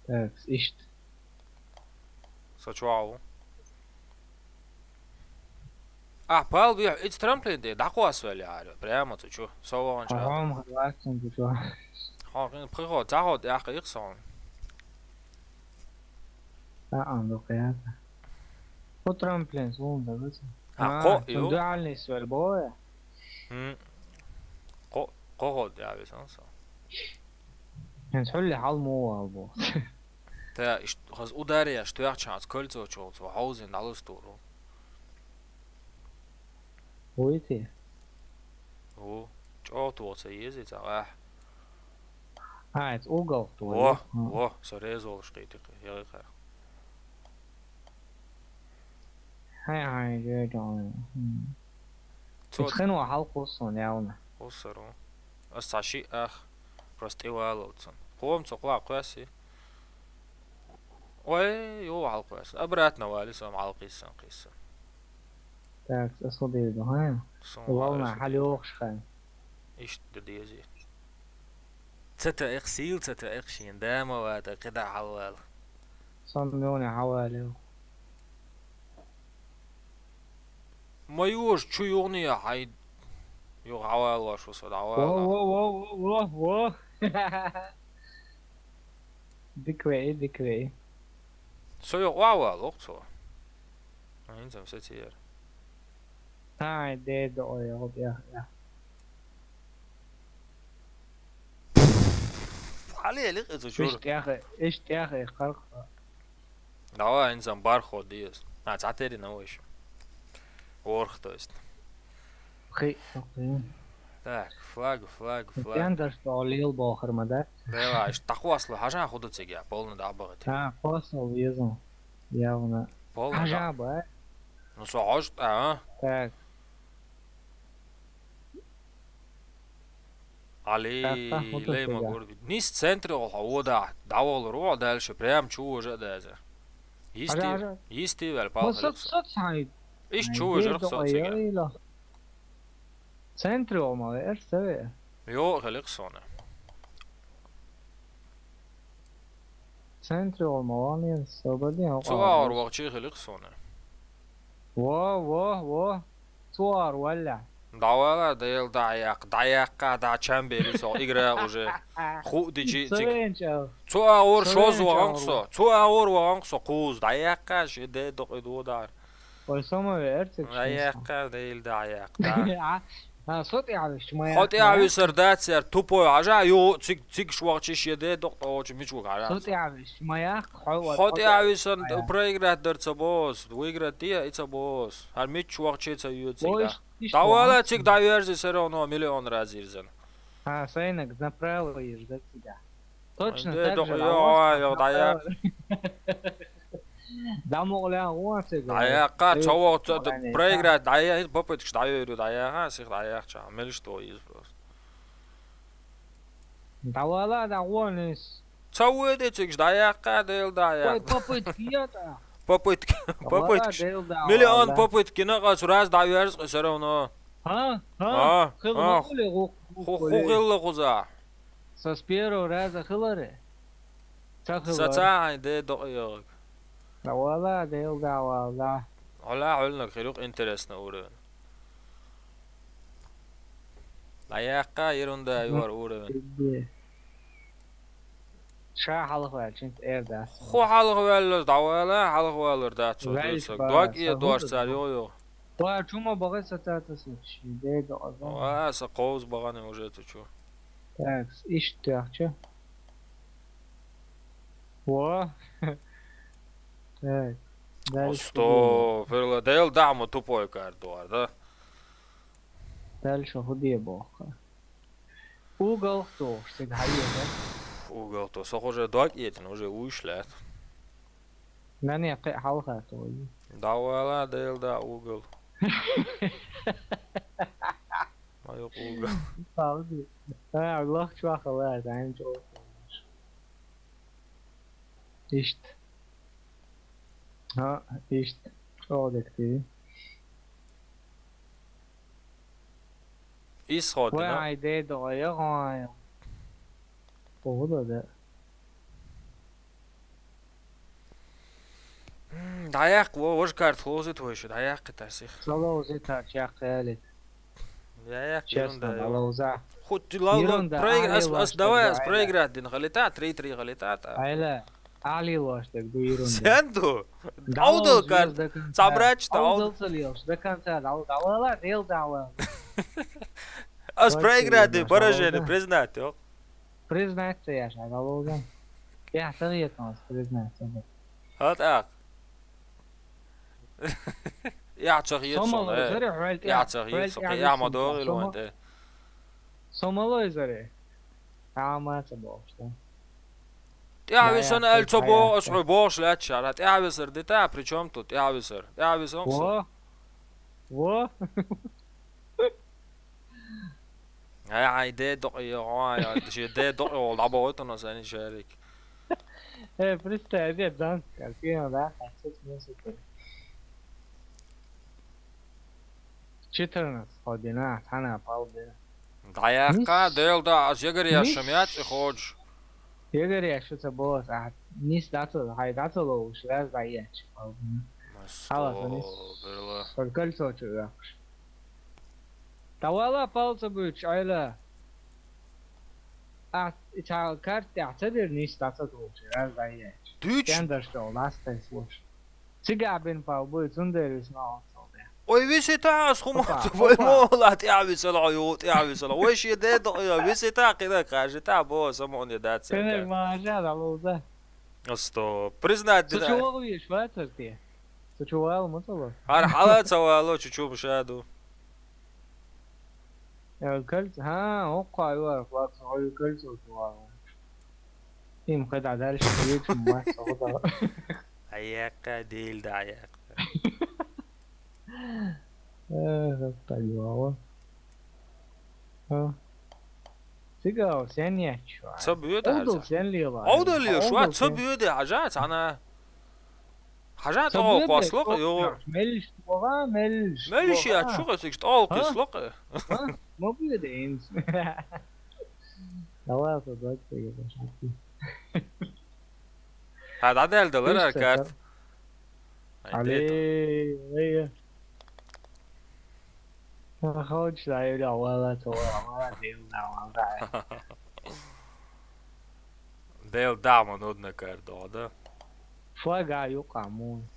Так, иштта. Со чохь ву. Ахь пал бехьа, иза трамплин тӀе дӀакхоссавелла яхьара, прямо цу чу. Со ваханчу. Хьо хьома хӀара вац цунна цу чу. Хьо кхин пхи хӀо, цхьа хӀо тӀехь кхийкха со хьуна. А, а, дукха яц. Кху трамплин суна дагахь. А, кхо ю? Дуьхьал нисвелла боху. ХӀм. Кхо, кхо хӀо тӀехь висна со. ХӀинца хьуьлле хьал муха вала боху. Та, ишт-, хаза удареш тоьхча хьан кольцо чухула цо хьовзийна дӀалуш тур ву. Вуй те? Ву. ЧӀогӀа тоха ца еза иза, ахь. А, иза угол тоха, Во, ю? во, со резолуш кхийти, яхи хьара. Хьай, хьай, жой, жой. ХӀм. Цо Иза хин ван хьал кхуссун явна. Кхуссур ву. Ас цхьа шиъ ах, просто тӀе валалцун. Кхома цо кхоа кхоьссий. Ой, юха хьалкхоьссина. Обратно вали со хьалкхиссина, кхиссина. Так, ас хӀу дийр ду, хьа? Сон Вална валаш хьал дийр. йохуш хан. Иштта де дезий. Ца таӀих, сийла ца таӀих шена, да ма вата, кхидӀа хьалвала. Сан муьгӀне хьавалев. Ма южа чу югӀне хьай юха хьавалош ву со, дӀавала. Во, во, во, во, во, во. Дика веи, дика веи. Со юха охьавалох цо. ХӀинца сецера. Ай, де до ой, ой, я, я. Хьалелих иза чура. Иштта тӀехьа, иштта тӀехьа, кхаркха. Давай, хӀинца бархо деза. А, цхьатерина вайша. Орх, то есть. Хи, хи. Так, флаг, флаг, флаг. Тендер, что ли, бохар ма да? Давай, аш такхосло, хьажа хӀу ду цига, полный дӀабахати. А, кхоссал везу. Явно. Полный Хьажа дӀа. Ба. Ну, со хьожу, а? Так. Али, Так, так, вот это лей ма да. гурби. Нис центре хьо вода. ДӀаволур ву дальше, прям чу вожа а даза. Йисти, Хьажа, хьажа. йисти вел Ну, палхалик сот, со. сот хьай. Иш Ай, чу вожар деза со ой, цига. ой, ло. Центре ма вер, севе. Йо, хилик сона. Центре ма ван, я, свободен. Цу агӀор вахчи хилик сона. Во, во, во. Цу агӀор валла. ДӀавала, дел дӀаяккха, дӀаяккха, дӀа чам бели со, игра уже. Ху дичи циг. Савенча. Цу агӀор шоз Савенча вагӀан агӀор. со. Цу агӀор вагӀан со, кхуз, дӀаяккха, ши де докъи дудар. Ой, сама вер, цик. ДӀаяккха, дел дӀаяккха. А, а, сот я виш, моя. Хьо тӀе висар дац яр тупой, хьажа, ю, циг, цигаш вахчи ши де докъ тӀочу мичу хьажа. Сот я виш, моя. Хьо Хьо тӀе висан проиграть дар ца бос, выиграть дия и ца бос. Хьар мичу вахчи ца ю циг да. ДӀавала циг дӀаверзи, все равно миллион раз ирзан. А, сайнак, направо езжай цигахь. Точно Де так докъ же, йо, а вот ой, йо, направо. дӀаяккха. Да, могу ля, вот цигахь. ДӀаяккха, Ой, чо вахт, ой, проиграть, дӀая, попытка дӀайойру, дӀаяха, сих дӀаяккха, мелиш то из просто. ДӀавала, дӀагӀонис. Ца вуй де цигаш дӀаяккха, дел Ой, дӀаяккха. попытки я-то. Попытка, ДӀавала, попытка. дел дӀа, Миллион вала. Попытки на къацу раз дӀаверз, все равно. А? А? А? Хила А? могу ли гу-, Ху, ху гу-, хилла хуза. Со с первого раза хиларе. Ца Са хилар. ца хьайн де докъа йогӀиг. ДӀавала, дел дӀавала. Хьула хьуьлнаг хир юкъ интересно уровень. ДӀаяккха ерунда юар уровень. Ша хьалха ваьлча, эр дац. Ху хьалха ваьллар, дӀавала, хьалха ваьллар дац. Ваьлча бара, Дог е са дош хӀу цар ду? йо йо. Ва, чума багӀа са тата са чи, де дӀа. Ва, са кховз багӀане уже ту чу. Так, иштта яхча. Во. Так. Дальше худо. Сто, перла, дел дама тупой кар дуар, да? Дальше худо бохка. Угол хто, что гайе, да? Угол то, со уже дог етин, уже уйш лет. На не, кхе хьалха то. ДӀавала, дел да угол. Ма юкъ угол. Пауди. А, лох чуахала, да, ин чуахала. Ишт. А, ишт. Чо дек ти? Исхо дина. Вай, ай, дедо, я гой. Погода, да. М, дӀаяккха, во, важа карта ловзийта вай шу, дӀаяккхийтар сиха. Со ловзийтар, чаккхе ялийта. Я, я, честно, ерунда, да, ловза. Хоть лал-, ерунда, проигр-, ас, ас, давай, ас проиграть дина хилийта, три три хилийта, та. Айла, али лош даг ду ерунда. Сен ду? Дал аудал карта. Цамрач та аудал. Аудал цалиош, до конца дал, дал, дал, дал. Ас проиграть ди, поражение признать, ё. Признать ца яш, а дал, дал. Я, советовал признать, да. Вот так. Я чах ед. Сомало сон, э. Зори, хваль, я чах ед, хваль, сон, я, я ма догил, сомо-, вон, э. Сомало зори. А, ма ца бохш, да. ТӀехьависар, аль цо бо-, ас хьо бохш лаьцчара. ТӀехьависар дита, при чём тут? ТӀехьависар. ТӀехьависар. Во. Во. Ай, ай, де докъи, ой, ай, ши де докъи ол, дӀабойтана сани шарик. Э, представь, я дан, картина, да, хасет музыка. Четырнадцать ходина, тана палбе. ДӀаяккха, нис-, дел да, аз ягар яшам яц, и ходж. Ягар яшу ца бос, а нис дацо, хай дацо ло уж, раз да яч палбе. Масто, халас, нис берла. Соль кольцо чу яхш. Тавала палца буч, айла. А, ца карт, а ца дер нис дацо ло уж, раз да яч. Дуч? Тендер что, ластай слуш. Цига бен пал буй, цундерис ма оцолде. Ой, висита, аз хума, опа, вой опа. Мола, тӀехьависала, ой, тӀехьависала. Вой, ши де докъи, висита, къина кажи, та бо, самоне дац. Къина мажа, да луза. Асто, признать дина. Сучувал виш, ватер ти. Сучувал, мутало. Ар хала цавало, чучу бушаду. Э, кольцо, ха, окко, ай, вар, флаг, ой, кольцо, ой. Им, когда дальше, вечер, мать, сохта. Аякка, дел да, аякка. Э, так, так, глава. А. Цигал, сен я чё? Ца бюде, аудал, ца. Сен лила. Аудал лила, шуа, аудал, ца сен. Бюде, хажа, цана. Хажа, ца тӀо бюде, къослукъ, тӀо, ё. Мелиш тӀогӀа, мелиш тӀогӀа. Мелиш я, чу къесикш, тӀо къеслукъ. А? Ма бюде инс. Давай, ца, ца, ца, ца. Ха, да, дел, дел, ар карт. Ишта карт. Ай, али, ай. Хочешь, да, или вала, то вала, дел, да, вала. Дел, да, ма нудна карт, да. Флага юкъа мун.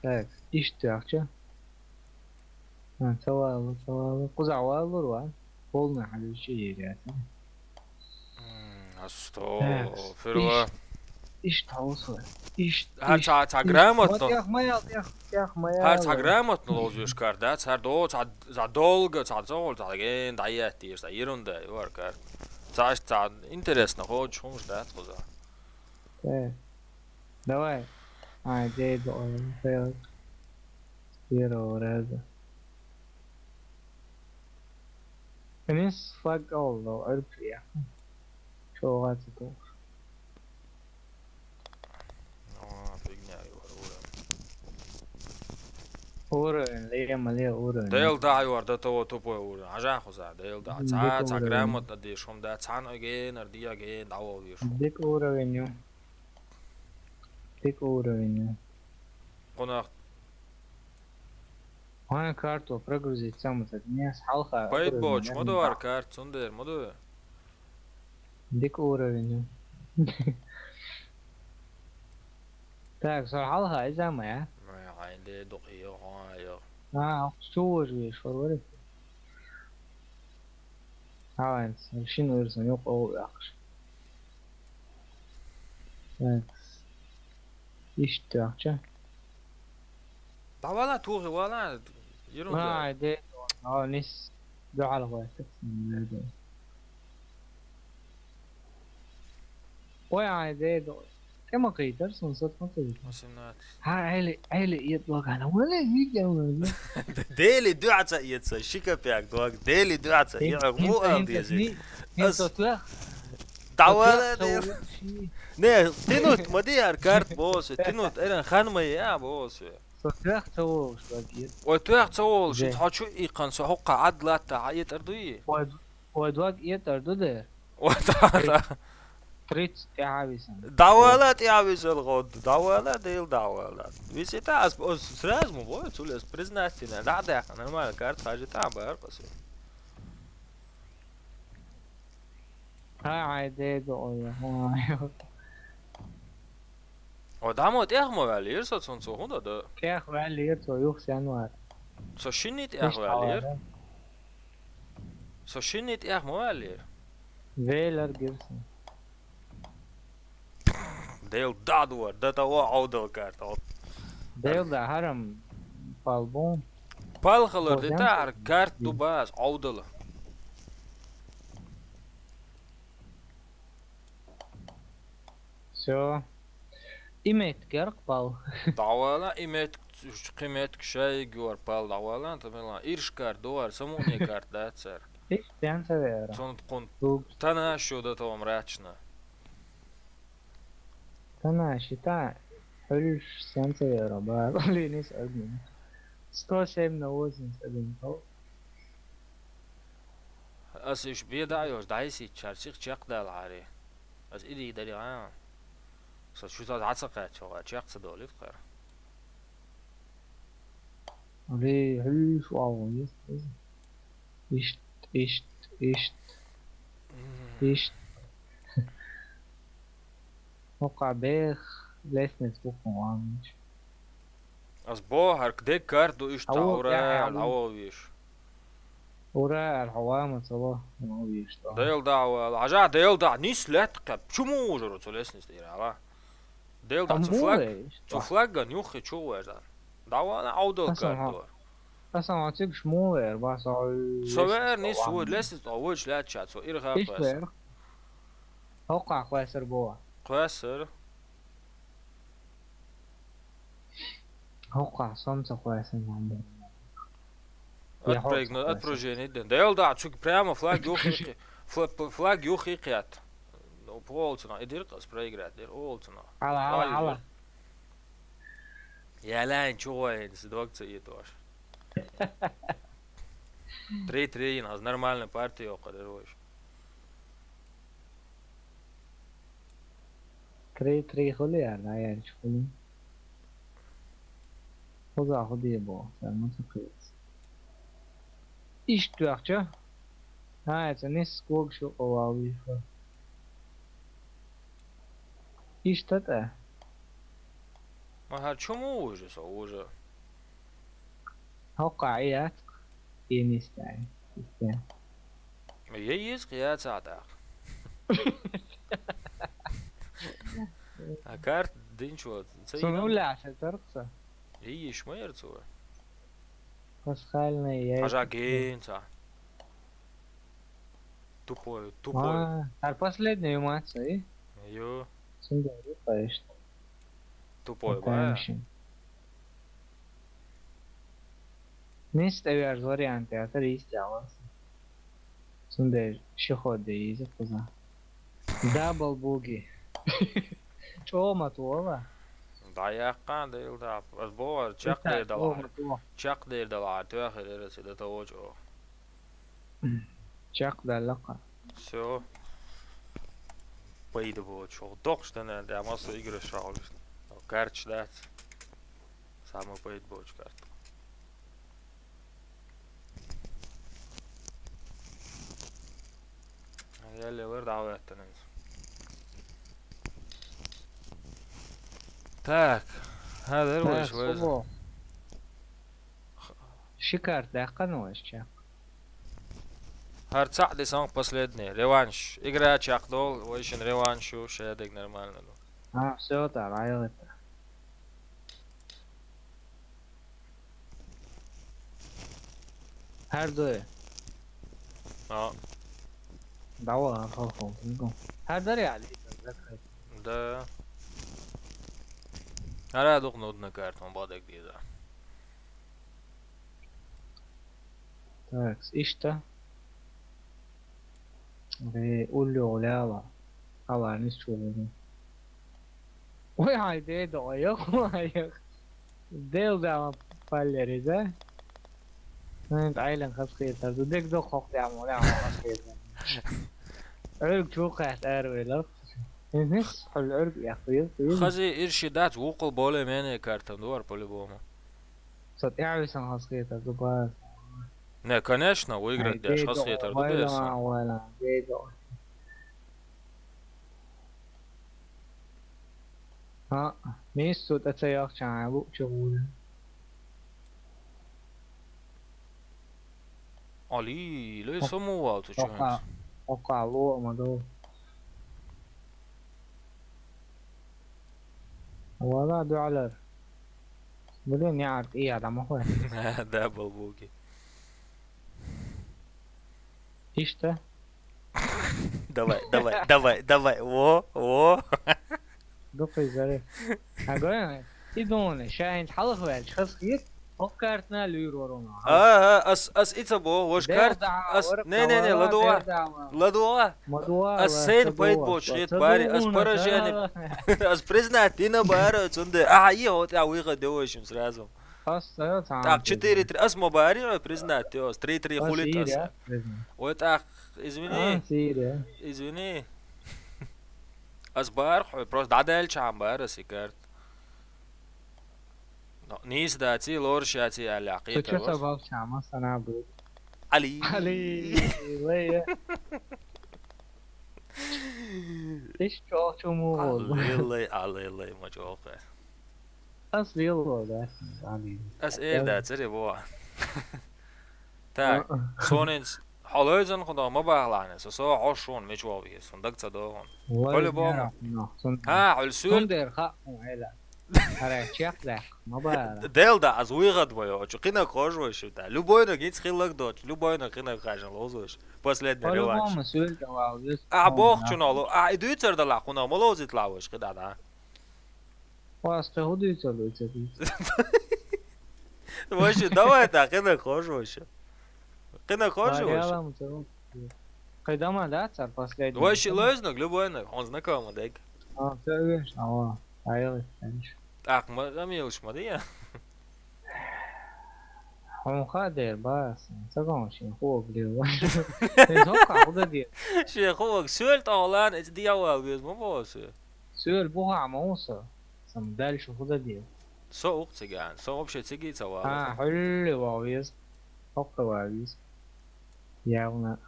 Так, ишта ахча. А, цавала, цавала. Кузавала руа. Полный хадиши еряса. М, астагфирулла. Так, ишта, ишта хаус ва. Ишта, ха, ишта, ца, ца ишта. Грамотно. Ма тӀех, ма ял, тӀех, тӀех, ма ял. Ха, ца грамотно ловзуеш карт, да? Ца до, ца, ца долго, ца цогӀол, ца ген, да, я тир, ца ерунда, вар карт. Ца, ца интересно, хочешь, хумш, да, цхуза. Так. Давай. Ай, дед, он, так. С первого раза. Нис фаг олло, арпия. Чоға цитох. О, фигня, говорю, уровень. Уровень, лема, ле, уровень. Дел да, говорю, до того тупой уровень. А жаху за, дел да. Ца, ца, уровень. Грамотно дешом, да, цан оген, ар диаген, давол вешо. Дик уровень. Дик уровень. Къонах. Ай, карту прогрузить самый так. Не, с халха. Пайт боч, модуар карт, сундер, модуар. Дик уровень. Так, сор халха, изама, я? Ай, ай, де, дук, йо, ай, йо. А, что же, что говорит? Ха, энс, шин уйрсан, ёкъ, ол яхшы. Так. Ишта ахча. Давала, тугъи вала, ерунда. Ай, де, а, нис, дугьал гъойтак. Ой, ай, де, до. ТӀема кайтар, сон сот ма кайтар. Восемнадцать. Ха, айли, айли, иет логана. Вала, видео, вала. Дели дуьхьа ца иет са, ши копеек дог. Дели дуьхьа ца иет. Му ал дези. Ас давала де. Не, тинут, ма ди яр карт босс, тинут, эрен хан ма я босс. Со тоьхна ца волуш дог этӀа. Ой, тоьхна ца волуш, хьо чу иккхана со хӀокхахь Ӏад латта хьан этӀар дуй? Ой, ой, дог этӀар ду дера? Ой, да, да. Тридцать тӀаьхьа висна. ДӀавала тӀаьхьа висал гӀод, дӀавала, Дела дӀавала. Висита ас, ас сразу ма бой, цули ас признать дина, дӀа а даьккха, нормально карта хьажита, бара къаси. Хьай, хьай, деда, ой, хьай. О, дӀа мо тӀех ма ваьллера со цунна, цо хӀун дан дан? ТӀех ваьллера цо, юха сенвар. Со шинний тӀех ваьллера? Со шинний тӀех ма ваьллера? Велар гира сан. Дел дадвар, да того Ӏовдал карта. Дел да хьарам пал бу. Пал хилар ди тӀаьхьара карта ду база Ӏовдала. Всё. И меттиг яра-кх пал. ДӀавала и меттиг, кхин меттиг шайга йора пал дӀавала, тамила ирш карта ду хӀара, самуне карта дац цара. Иштта ден ца вера. Цунна тхуна Дуг. Тана шо да тхо-м рачна. Тана шита хьуьллуш сен ца вера, бара линис агнун. Сто семь на восемьдесят один пал. Ас уьш бен дӀа а йолуш, дӀайисийтчара сиха чекхдала хьаре. Ас ирий дари гӀа. Сан шу ца дӀа ца кхаьчча, чекх ца долуьйту кхара. Ре, хьуьйш вагӀу, ес, ес. Ишт, ишт, ишт. Ишт. ХӀокху бех лестница буххун ваннаш. Ас боху хьарка дегга карта ду иштта Ау, ура, яхьа, ау. Ау веш. Ура, ар хьо вама ца во, ма веш тӀо. Дел дӀа вала. Хьажа, дел дӀа, нис лаьтта кхаьб. Чу ма вужур цу лестница тӀера, ала? Дел дӀа, цу флаг, цу флагган юххе чу вежа. ДӀа вала, Ӏовдал карта ду. Асан хьо цигаш муха веара, ба со хьуй Со веара нис ву, лестница тӀо вуьйш лаьттача, цо ирха кхоьссар. ХӀокхахь кхоьссар боху. Кхоьссар. ХӀокхахь со-м ца кхоьссина ма бу. Отпрыгну, отпружинить ден. Дел дӀа, цуьнга прямо флаг юххе кхи-, фла-, фла-, флаг юххе кхетта. Ну, олу цунах, и дира-кх ас проиграть дира, олу цунах. Хьала, хьала, хьала. Ялайн чу гӀойна, сан дог ца этош. Три три йина, хаза нормальная партия йоккхур дара вайша. Три три хуьлу яра, дӀаяьлча хуьлу. Кхузахь хӀун де боху, цара ма ца кхетта. Иштта доьхча? ХӀан, цу нисса когаш юкъа валлийша. Иштта тӀе. Ма хӀара чу ма вужа со вужа? ХӀокхахь и яц-кх, и нисса тӀе. Иштта. Я еза-кх, яцахь тӀаккха. А карта динчо ца Со йина? Ну лаьа ша таркъ ца. И йиш ма яра цо. Пасхальная яйца. Хьажа генца. Тупой, тупой. А, хӀара последний ю маца, и? Ю. Цундела ю, конечно. Тупой, ба? Нисса тӀеверза вариант яцара, йистехь ван сан. Цундела ши хӀо де йиза кхуза. Дабл буги. ЧӀогӀа ма тола. ДӀаяккха, Дела дӀа. Ас боху, чекхдер дала хьара. Чекхдер дала хьара, тоьхира яра аса, да того чӀогӀа. Чекхдаьлла-кха. Всё. Пайда боцуш. Доккхуш дан, да, массо играш шахьалгаш. Карташ дац. Самый пайда боцуш карта. Яллалар дӀа а ваьттина иза. Так, хьадар вайша вайза. Ши карта даьккхина вайша чекх. ХӀара цхьаъ де сан последний. Реванш. Игра чекхдолу, вайшин реванш ю, шадерг нормально ду. А, всё, та, райгӀа это. ХӀара дуй? А. Давай, хьо, хьо, хьо. ХӀара дарий, Али, закрыть. Да. ХӀара дукха нудна карта, он бадек деза. Так, иштта. Ве, улло лала. Аланис чулуну. Ой, хьай деда, ой, ой, ой. Дел дама паллери, да? Ну, Айлен хас хетар. Ду дег до хок дама, дама хас хетар. Ӧрг чу кайт эр вейлар. Изнис, хол ӧрг я, хуйыз, хуйыз. Хази ирши дац, вукл более-менее картам дуар по-любому. Сот я висан хас хетар, ду бар. Не, конечно, выиграть деш хас хетар ду дес. Вайла, вайла, вайла. А, мисс тут это я чай, лучше будет. Али, ле саму вал ту чу. Ока, ока, ло, ма ду. Вала, ду алар. Блин, я арт, и адам охуй. Да, балбуки. Ишта? Давай, давай, давай, давай. Во, во. Дукхайзаре. Агоя, идуне, шайн халах вел, хас хит, оккартна люй ророна. А, а, ас, ас ица бо, вож карт, ас, не, не, не, ладуа. Ладуа. Мадуа, ас сейн пайт бо, шет бари, ас поражение. Ас признать, ты на баро, цунде. А, и вот, а, выход делаешь сразу. Ас, э, так, четыре три. Ас ма бари, признать, ас три три хулит ас. Ой, так, извини. Извини. Ас бар, хой, просто дадал чам бар, ас икарт. Но, нис да ци, лорш я ци, аля, кита. Чё сабав чама, сана бу. Али. Али, ле. Иш чё, чё му. Али, ле, али, ле, ма чё, хэ. Ас вел да, али. Ас эр да, цере бо. Так, сонинс, холойзан худо ма баглане, со, со ошон меч вовгес, сон даг ца догон. По-любому. А, оль сюр. Сундер ха, эла. Аре, чек лек, ма бара. Дел да, аз выгод бою, очу, кина кожу ещё, да. Любой на гиц хилак доч, любой на кина кажан лозуш. Последний реванш. По-любому, сюр да вал, вес. А, бог чуно ло, а, иду цер да ла, хуна, ма лозит лавыш, кида, да. Вас ты худуется, луется, луется. Вообще, давай так, кина кожу вообще. Кина кожу вообще. Кайдама, да, цар последний. Вообще, лознук, любой нук, он знакомый, да. А, ты видишь, а, а я, конечно. Так, мы там елыш, смотри, я. Хонха дер бас, цагон шин хог лев. Тез хог куда дер. Шин хог, сюэль тагълан, эти дьявол без, ма бо сюэль. Сюэль буха ма уса. Сам дальше куда дер. Со ук цыган, со вообще цыги цавал. А, хулли вавиз. Хог вавиз. Явно.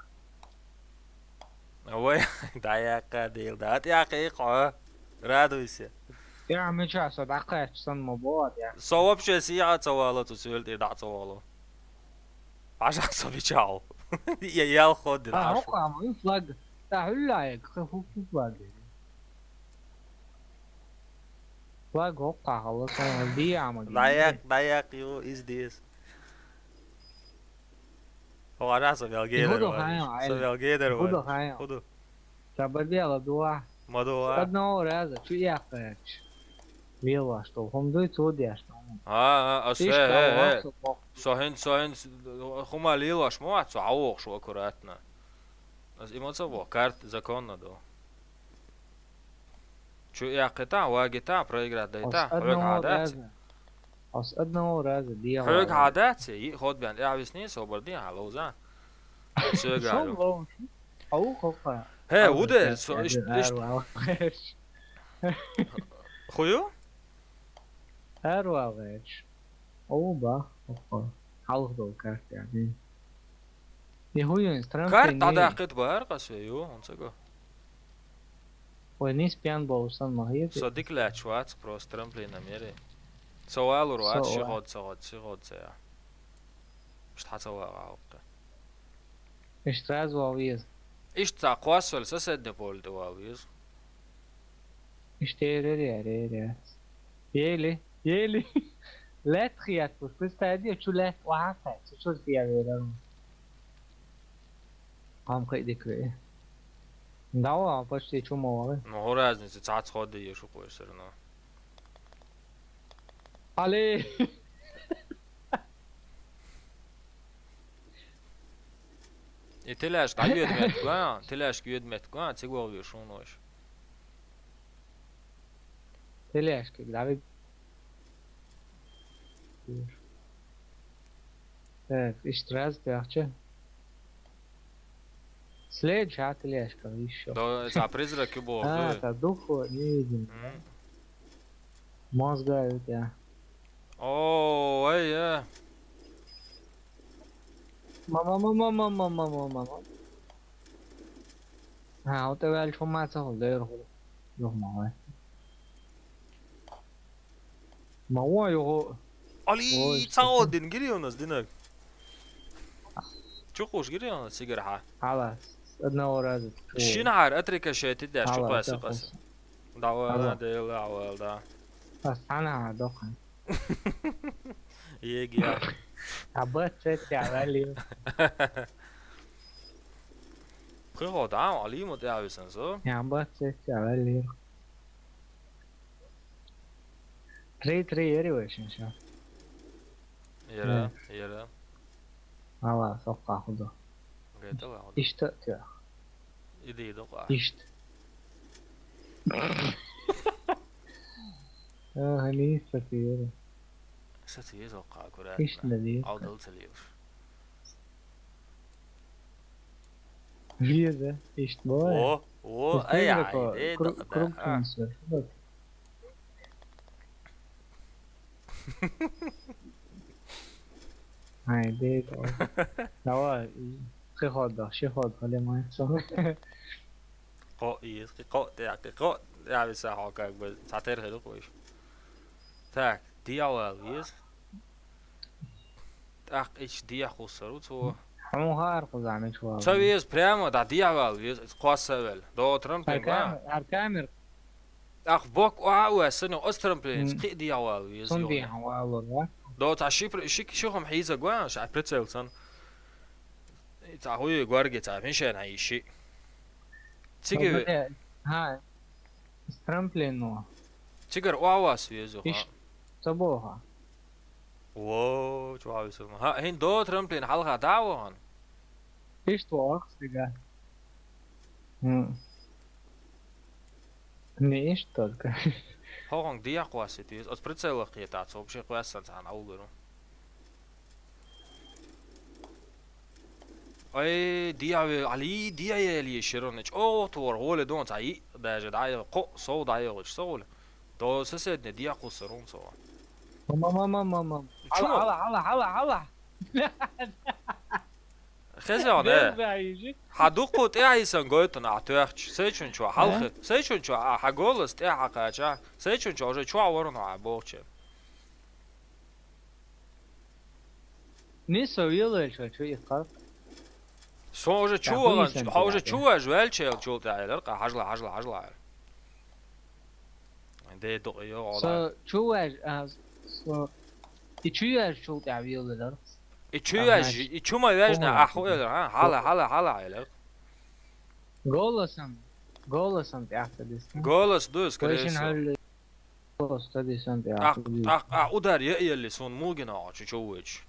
Ой, да я кадил, да, я кайко. Радуйся. Я меча со да кач сан ма бо, я. Со вообще сия цавала, ту сюэль да цавала. Пожалуйста, бичал. Я ял ходи. А, хог ама, флаг. Да, хуллай, хог флаг. Флаг хог хала, сон ди ама. Даяк, даяк, ю, из дис. Хога да, со вел гейдер. Худо хайо, ай. Со вел гейдер. Худо хайо. Худо. Та бадела дуа. Ма дуа. Одного раза, чу я кач. Мила, что, хом дуй, цу дя, что. А, а, а, се, э, э. Сохин, сохин, хума лилаш, мо, цу, а, ох, шо аккуратно. Ас имоца во, карт законно до. Чу я кита, ва гита, проиграть да ита, хог хадат. Ас одного раза, ди. Хог хадат, и ход бян, я висни, собор ди, а лоза. Всё, гаро. Ау, хопа. Хе, удер, со, ишт, ишт. Хую? Арвалыч. Оба, опа. Халх дол карт, я, блин. Не хую инструмент. Карт не. Тада кыт бар, касве, ю, он саго. Ой, не спян болусан, махир. Со дикля чвац, просто трамплин на мере. Со валур вац, ши год, со год, ши год, со я. Шта со валур. Ишт раз вал виз. Ишт ца квас вал соседний поле вал виз. Ишт эре, эре, эре. Ели, ели. Лет хият пуш, представь, чу лет ваха, чу чу хия верам. Ам кай дикве. Да, а почти чу мовы. Ну, разница, ца сходы ещё кое всё равно. Але. И тележка, а юд мет гуа, тележка юд мет гуа, цигол вишун нош. Тележка, главы. Так, иштта раз тӀехча. Следующий тележка ещё. Да, цхьа призрак ю боху, а, дуй? Та духу не видим. М. Мозга у тебя. О, ай, я. Мама, мама, мама, мама, мама. А, вот это валь чума цахул дер хул. Юх, мама. Ма вон юху. Али, ой, ца что-то. Один гири у нас, динак. Чу кхуш гири у нас, сигар ха. Хала, с одного раза. Шин хар, отрикошетить даш, чу кхуш, кхуш. Да, вала, да, вала, да. Ас хана дохай. Ег я. А бат цеця вали. Кхы хо, да, али мо тя висан со. Я бат цеця вали. Три-три ери вешин ша. Яра, яра. Ала, сокка худо. Гайта ла худо. Ишта тя. Иди, иди, ха. Ишт. А, хани сатир. Сатир сокка кура. Ишт да ди. Алдал цалиуш. Веза, ишт бой. О, о, ай, ай, да, круг, да, круг а. Танцует. Ай, дед. Давай, прихода, шихода, лемайца. Кхо из, кхо, тя, кхо, я виса хо, как бы, цатер хеду куш. Так, дьявол из. Так, ич дьявол сару цо. Хьун хар кхузамич вал. Ца вез прямо, да дьявол вез, кхоссавел. До трамплин, ар камер, ба? Ар камер. Ах, бок, а, у, а, сыны, оз трамплин, кхи дьявол вез. Сон дьявол, да? До ца ши пр-, ши, ши хом хиза гва, ша прицел сан. Ца хуй гварги ца мишен а иши. Циги. Ха, с трамплино. Цигар уавас везу, ха. Иш, ца бо, ха. Во, чуавису. Ха, хин до трамплин халха да вон. Иш то ах сига. М. Не иш только. Хогон дия квасит из. От прицела кхета, ца вообще квасан сан аугеру. Ай, дия ве, али, дия е ли широныч. О, твор, голе дон, ца и, даже да, ко, со да, со голе. До соседне дия кусарун со. Мама, мама, мама. Чё? Ала, ала, ала, ала, ала. Хезян, э. Хадукъу тя исан гойтун а тёхч. Сейчун чё, халхы. Сейчун чё, а, ха голос тя ха кача. Сейчун чё, уже чё ворон а бохче. Не со вилел чё, чё и как? Со уже чё, уже чё, уже чё, вел чел чё тя, ка хажла, хажла, хажла. Де док йо. Со чуваш, а, со и чуваш чул тя виолелер. И чуваш, и чума вяжна ахуэлер, а? Хала, хала, хала элер. Голосом, голосом тя дис. Голос дуй, скорее всего. Голос тя дис. А, а, удар я еле сон мугина, чучувич.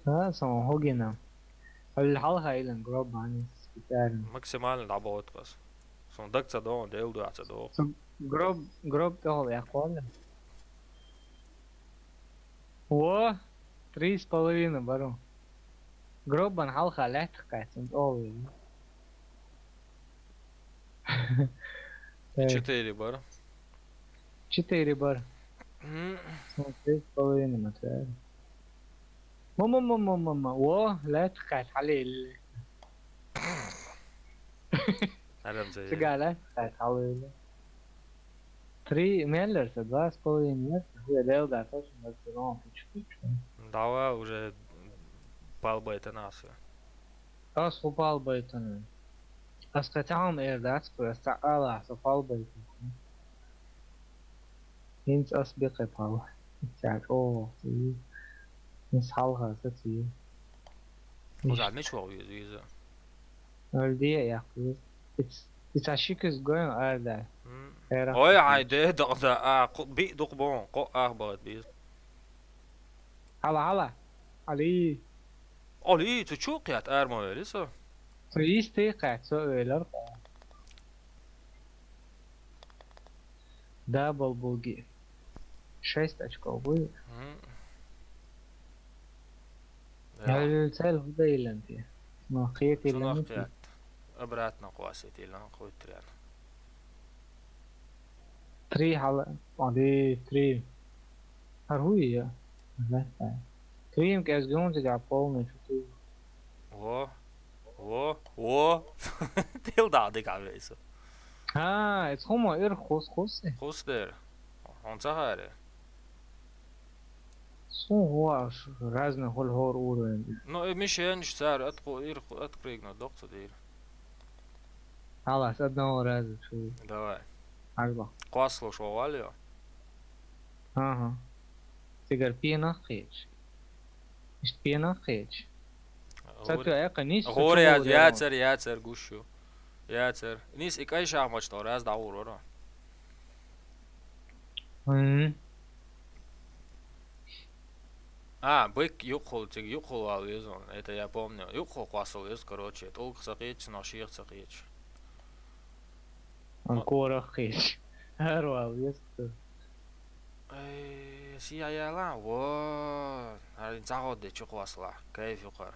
А, сон хогина. Ал халха илан гроб ани специально. Максимально работ кас. Сон даг ца дон, дел дуа ца дон. Сон гроб, гроб тя хол я квале. Во, три с половиной бару. Гробан халха лет кайт, сон овы. Четыре бар. Четыре бар. М. Смотри, половина, Матвей. Мама, мама, мама. О, لا تقعد عليه. Адам зэ. Цыгана, لا تقعد عليه. Три миллер, два с половиной, нет? Хуя, да, да, точно, да, все равно, ты чё, ты чё? Давай уже пал байтанасы. Ас хупал байтаны. Ас катаам эрдац, просто ала хупал байтаны. Инц ас бекъе пал. Цяк, о, и. Инц халха, са ци. Уза меч вал виза, виза. Альдия я, плюс. Иц, иц ашик из гоем арда. М. Эра. Ой, ай, де, да, да, а, ку-, би, дук бон, ко, ах, багат, биз. Хала, хала. Али. Али, цу чу къят арма вели со? Цу исти къят со өлер. Дабл буги. Шесть очков будет. М. Я Да. цель выдаилен тебе. Ну, хиет или Цунах нет? кхият. Обратно кхоссийт илан кхуьйттрян. Три хала. А, две, три. Аргуй я. Да. Три им кэс гонцы, я полный что-то. Во. Во. Во. Тил да дик авейсо. А, это хомо ир хос хос. Хустер. Он цагаре. Су хуаш разный хол хор уровень. Ну, и мишен цар атку ир атпрыгну докцу дир. Алас, одного раза чу. Давай. Арба. Квас луш валио. Ага. Цигар пьянах хеч. Ишт пьянах хеч. Сату эка нис. Горе я цар, я цар гушу. Я цар. Нис и кай шахмат что раз да урора. Мгм. А, бык юкхул, циг юкхул вал юзон. Это я помню. Юкхул квасл юз, короче. Толк сакич, но ших сакич. Он корах хеч. Арвал есть кто. Эй, сияяла. Во. Арин цагод де чуквасла. Кайф юкар.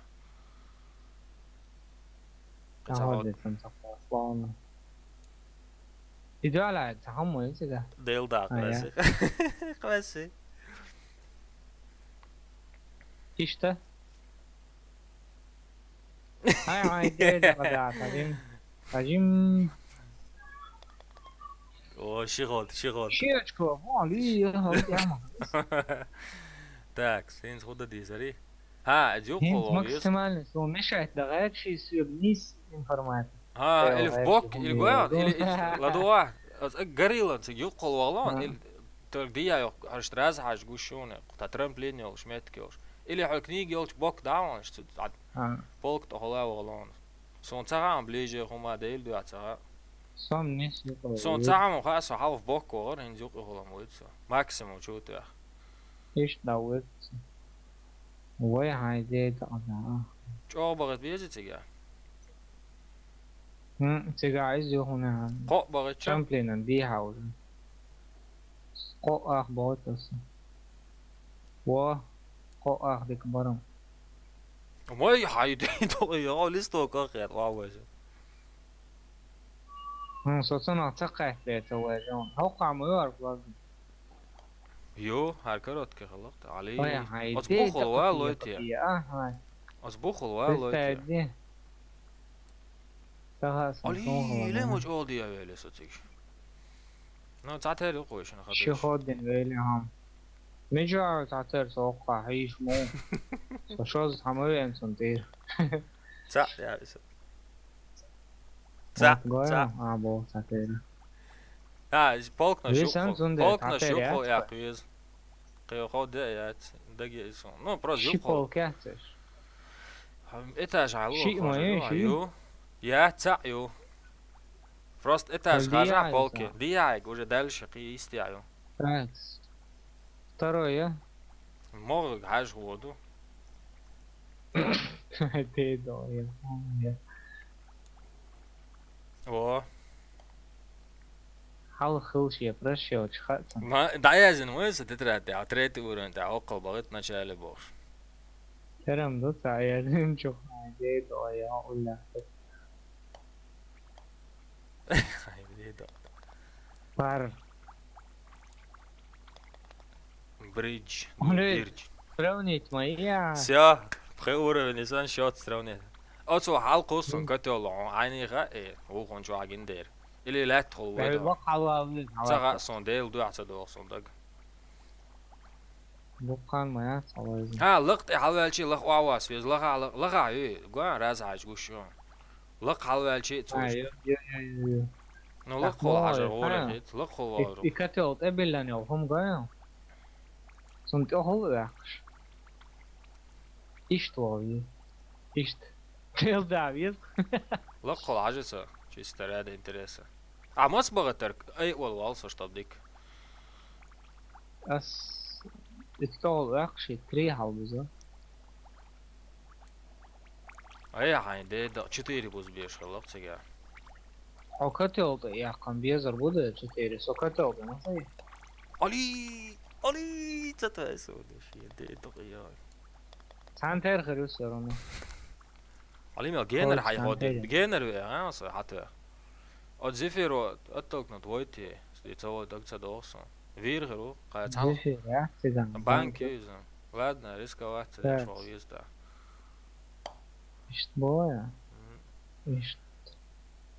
Цагод де сан цагод славно. Идеально цагам мой цега. Дел да, А, я. кваси. Кваси. Ишта. Ай, ай, де да да. Тажим. Тажим. О, шихот, шихот. Щечко. О, ли, я, я. Так, сенс худа дизари. Ха, Хинс дзюкхол вис. Максимально, что мешает, да, вообще всё вниз информация. Ха, Э, или вообще вбок, или хуйня. гуян, Ну. Или ладуа. Горилла, цик юкхол валон, А. Или только дия ёх, аж раз аж гушуне. Та трамплин ёлш, метк ёлш. Или хо книги ёлш бок даун, что А, полк то хола валон. Сон цагаан ближе хума дейл дуа цага. сам не супер. Сон цагаан ха со халф бок вагар, ин дзюк холам улица. Максимум чутях. Ишт да улица. Вай хайде да да. Чо багат бези цига. Хм, цега из ё хуна. Ко багат чам. Трамплинан би хаузен. Ко ах бот аса. Во, ко ах дик барам. Мой хайде то я листок ах я ва вазе. Хм, соцана цакайт бе то вай жон. Хокам ор благ. Ё, хар коротке халакт. Али. Ой, хайде. Аз бухол ва лойте. Ага. Аз бухол ва лойте. Представь. Тага сон. Али, ле моч олди я веле социк. Ну, цатер ю койшин хадыш. Шиходин вели хам. Миджа цатер соха хиш мо. Со шоз хамы эн сон тир. Ца, я вис. Ца, Вот, ца. А, бо цатер. А, полк на Вис шук. ан зунде Полк на цатер шук я, хо я типа. Квиз. Кыйо хо де я. Даги сон. Ну, просто Ши юк хо. Полк я цеш. Этаж алу. Ши моё, ши. Ю. Я ца ю. Просто этаж Ди хажа ай полки. ца. Ди ай уже дальше кы исти аю. Так. Второе. Мог хаж воду. Ты да, я помню. О. Хал хыл ше прощал чхатсан. Ма, да я зин мой са тетрадь, а третий уровень, да, окол багат в начале бог. Терем да та я зин чух. Де да я уля. Пар. Бридж. Блин. Бридж. Сравнить моя. Всё, пхе уровень сан счет сравнить. Оцу хал кусон котёл, айни ха, э, ухун чуагин дер. Или лет хол Дай вед. бак халал. Цага сон дел дуа ца дох сон даг. Букан моя салайзин. А, лык те халвалчи лык уавас, вез лык а, лык а, ю, гуа, раз аж гушу. Лык халвалчи А, цуш. ё, ё, ё, ё. Ну, лык Так, хол мало, хажа а. гуре хит, лык хол вагру. И котёл эбилан ё хум гая. Сон тёхол вахш. Ишт лови. Ишт. Тел да вез. Лык хол хажа са, чисто ради интереса. А мас багатар, эй, ол вал со, чтоб дик. Ас. Ит тёхол вахш, три хал биза. Эй, хайн, де, да, четыре буз беш, лык цига. О котёл да я кам безар буде четыре. Со котёл да на сай. Али! Али, ца твоя содаш, я де док я. Цхьан тера хир ю всё равно. Али мел генер Ой, хай цхьан ходи. тера. Генер ве, а, со хатве. От Зефиро оттолкнут войти. Сти цо вот так ца дохсон. Вир хиру, кай цал. Зефир, я? Циган. Банк юзан. Ладно, рисковать Так. шо есть, да. Ишт боя. М. Ишт.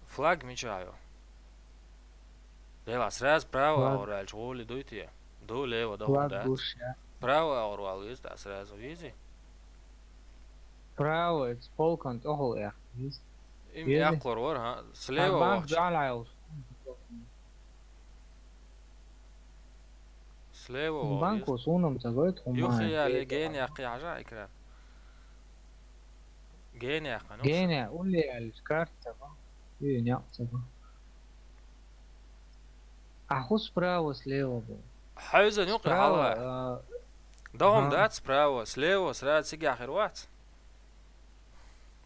Флаг мечаю. Дела сразу право Флаг. ораль, чули дуйте. Ду лево, да, Флаг да. гуш, я. Право орвал есть, да, сразу визи. Право, это полкан тохол я. Есть. Им Визи. яклор вар, ха. Слева Банк вахча. жалайл. Слева вал Банк есть. Усунам цагой тхума. Юхи я ле ген яхи хажа экран. Ген яхи, ну. Гене, улли аль карта ба. Ю няк цагой. Аху справа, слева был. Хьайза нюк Справа, хала. а, Догом ага. Дат справа, слева, сразу сига хирвац.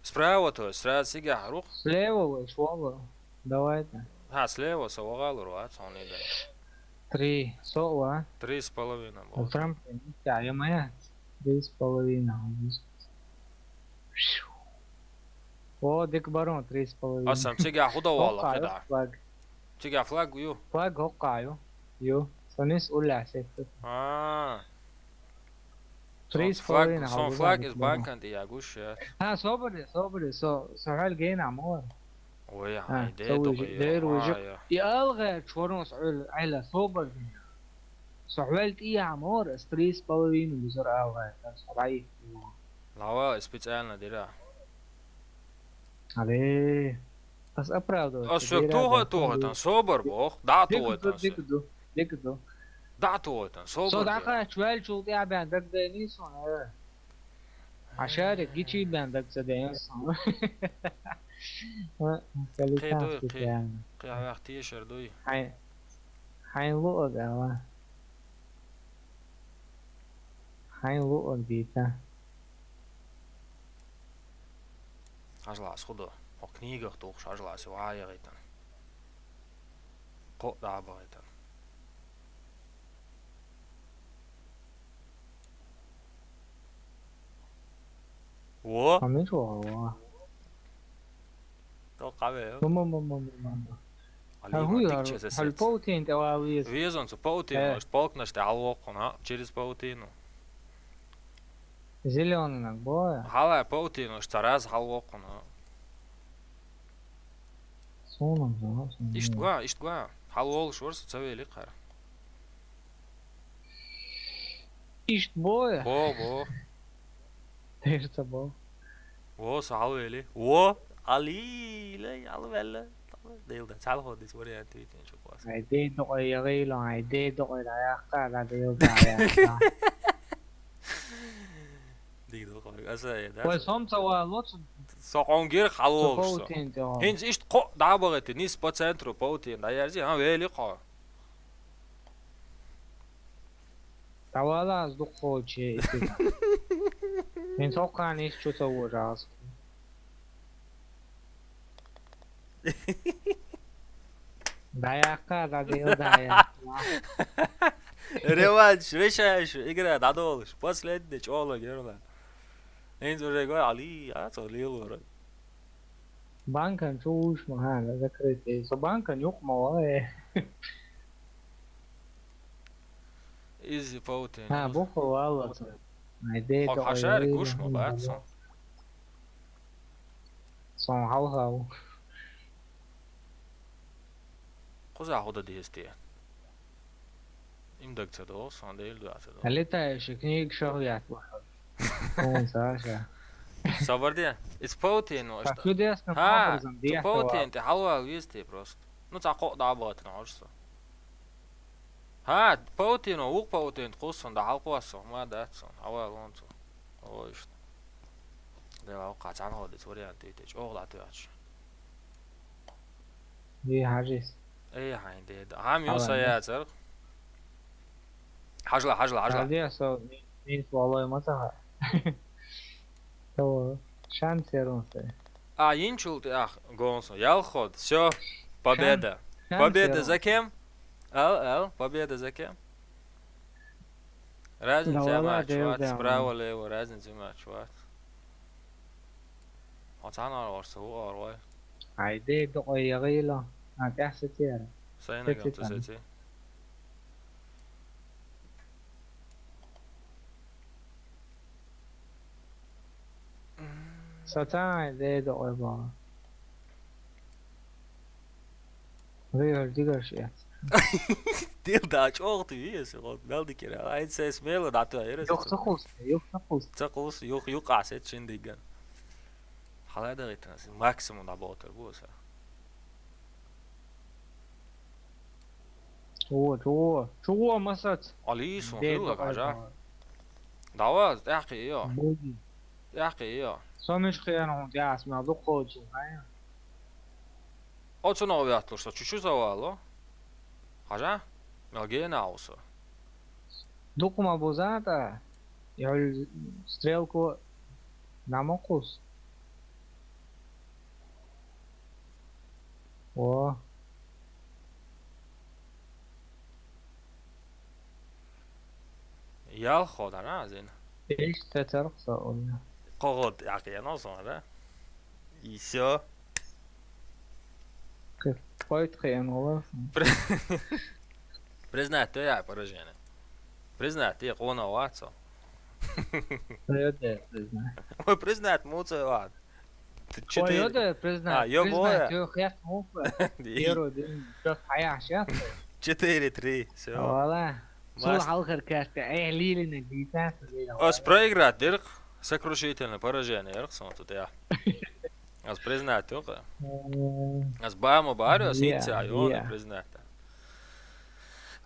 Справа то, сразу сига рух. Слева вай швала. Давай-то. Ха, слева со вагал руац, он иде. Три. Сола. Три с половиной Ну, был. Трамп, я моя. Три с половиной. О, дик барон, три с половиной. Асам, сига худа вала, Хоккаю, хида. Флаг. Сига флаг ю. Флаг хоккаю. Ю. Сонис улля сектор. А. Три Сон с половиной флаг, сон халбуза флаг дик из барон. Банк Антиягуш, я. А, собри, собри, со, со халь гейна мор. Ой, А, ай, де со док уже, дер уже. я. И алга чворон с ул, айла собри. Со халь ти я мор, с три с половиной бузар алга, с хай. Лава специально дира. Але. Ас оправдываться. А сё туга туга тан собар бох, да туга тан. Дик ду, дик ду. Да туга тан, Со собар. даха чвел чул я бен даг дени сон. А шарик гичи бен даг ца дени сон. Ха, Кеду, калитан ке. специально. Кявах тишер дуй. Хай. Хай лу ага ва. Хай лу агита. Хажлас худо. О книгах тух хажлас ваягитан. Ко да багитан. Во? Амин шо ва. То каве. Мама, мама, мама. Али Ахуй дик ар, чесес. хал паутин те авиз. Везон цо паутину, Э. аж полкнаш те алвокна, через паутину. Зеленый наг боя. Хала паутину, аж цараз алвокна. Сонам, сонам, сонам. Ишт гва, ишт гва. Хал волш ворс цавели кар. Ишт боя. Бо, бо. Терца бо. Во, са хал вели. Во, али, ле, ал веле. Дейлда, цал ходис вариант витин шо класс. Ай де док ай ягило, ай де док ай даяхта, да дейлда даяхта. Дигдо кой. Аса я, да. Ой, сом цава лоц. Соқонгир хал Со волш. паутин те. Хинз ишт ко да багати, нис по центру паутин, да ярзи, ха, вели ко. Тавала аз дук хоче итига. Мен соқан иш чу цава жаз. Даяхта, да дейлда даяхта. Реванш, решающая игра, надолж. Последний чола герла. Хинз уже го, али, а, цо лил вора. Банкан чу уш ма, ха, да закрытый. Со банкан юк ма, ой. Изи паутин. А, бухо вала. Ай де. Хак док хашар ай гуш ма, ай бат де. Сон. Сон хал хал. Куза худа дисти. Им даг цадо, сон дейл да цадо. Летающая книга шо ят. Он Саша. Сабарди. Из паутин, ну, Так, что? чудесным Ха, образом цу дияхта паутин, ти халва визти просто. Ну, ца ко да багатин орсо. Ха, паутин, ну, ук паутин, кусон, да халкуасон, ма датсон, хава лонсон. Ой, что. Дела ука цан ходит вариант итеч. Ох, да ты ач. Ди хажис. Эй, хайн де. Хам ё сая цар. Хажла, хажла, хажла. Хажла со, мин, мин свалой мацаха. То шанс ярунстай. А, инчул ты, ах, гонсон. Ял ход. Всё. Победа. Победа за кем? Ал, ал, победа за кем? Разница Давай, мачват, давай. Справа-лево, разница мачват. Оцана орса, у орвай. Айде, докъой ягъила. А, тяхса тера. Сайна Сети гамта там. Сети. Сатан айде, докъой бала. Вы дигаш яц. Дил да чоғ ты виес, вот, мел дикера. Ай, се смело, да, ты, ерес. Юх сахус, юх сахус. Цақус, юх, юх, асет, шин диген. Халай да гитнас, максимум да болтер, бу са. Чуо, чуо, чуо, масац. Али, сон, Де, хилла, докъой кажа. бала. Дава, яхи, йо. Боги. Яхи, йо. Сомиш хиян хун, яс, ма дукъо чин, ай. Оцу нови атлуш, са чучу завало. Кажа? Мел гена уса. Дукъума бузата. Ял стрелку намокус. О. Ял хода на зин. Эш тетер са он. Қоғод, яхи, я, но сон, да? И всё. Қойт хиян олар. Признать, то я поражение. Признать, я қона вацо. Признать, признать. Ой, признать, муце ват. Четыре. Ой, да, признать. А, ё, признать, моя. Ё, хяк муха. Первый день, чё, хая, щас. Четыре три, всё. Вала. Сул халхар кашта, э, лилина, дитя. Ос проиграть, дирк, сокрушительное поражение, дирк, сон тут я. Ос признать, только. Ос баму барю, ос я, ица, и он я. Признать.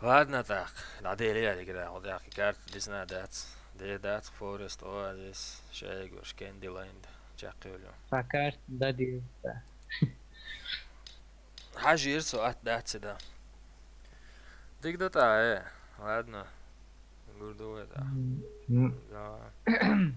Ладно так, надо ли я играю, вот я карт, не знаю, дац. Де дац, Forest, Oasis, Шейгуш, Candyland, Чакюлю. По карте, да, дирк, да. Хажир со от даци, да. Дик да та, э, ладно. Гурду это. Да.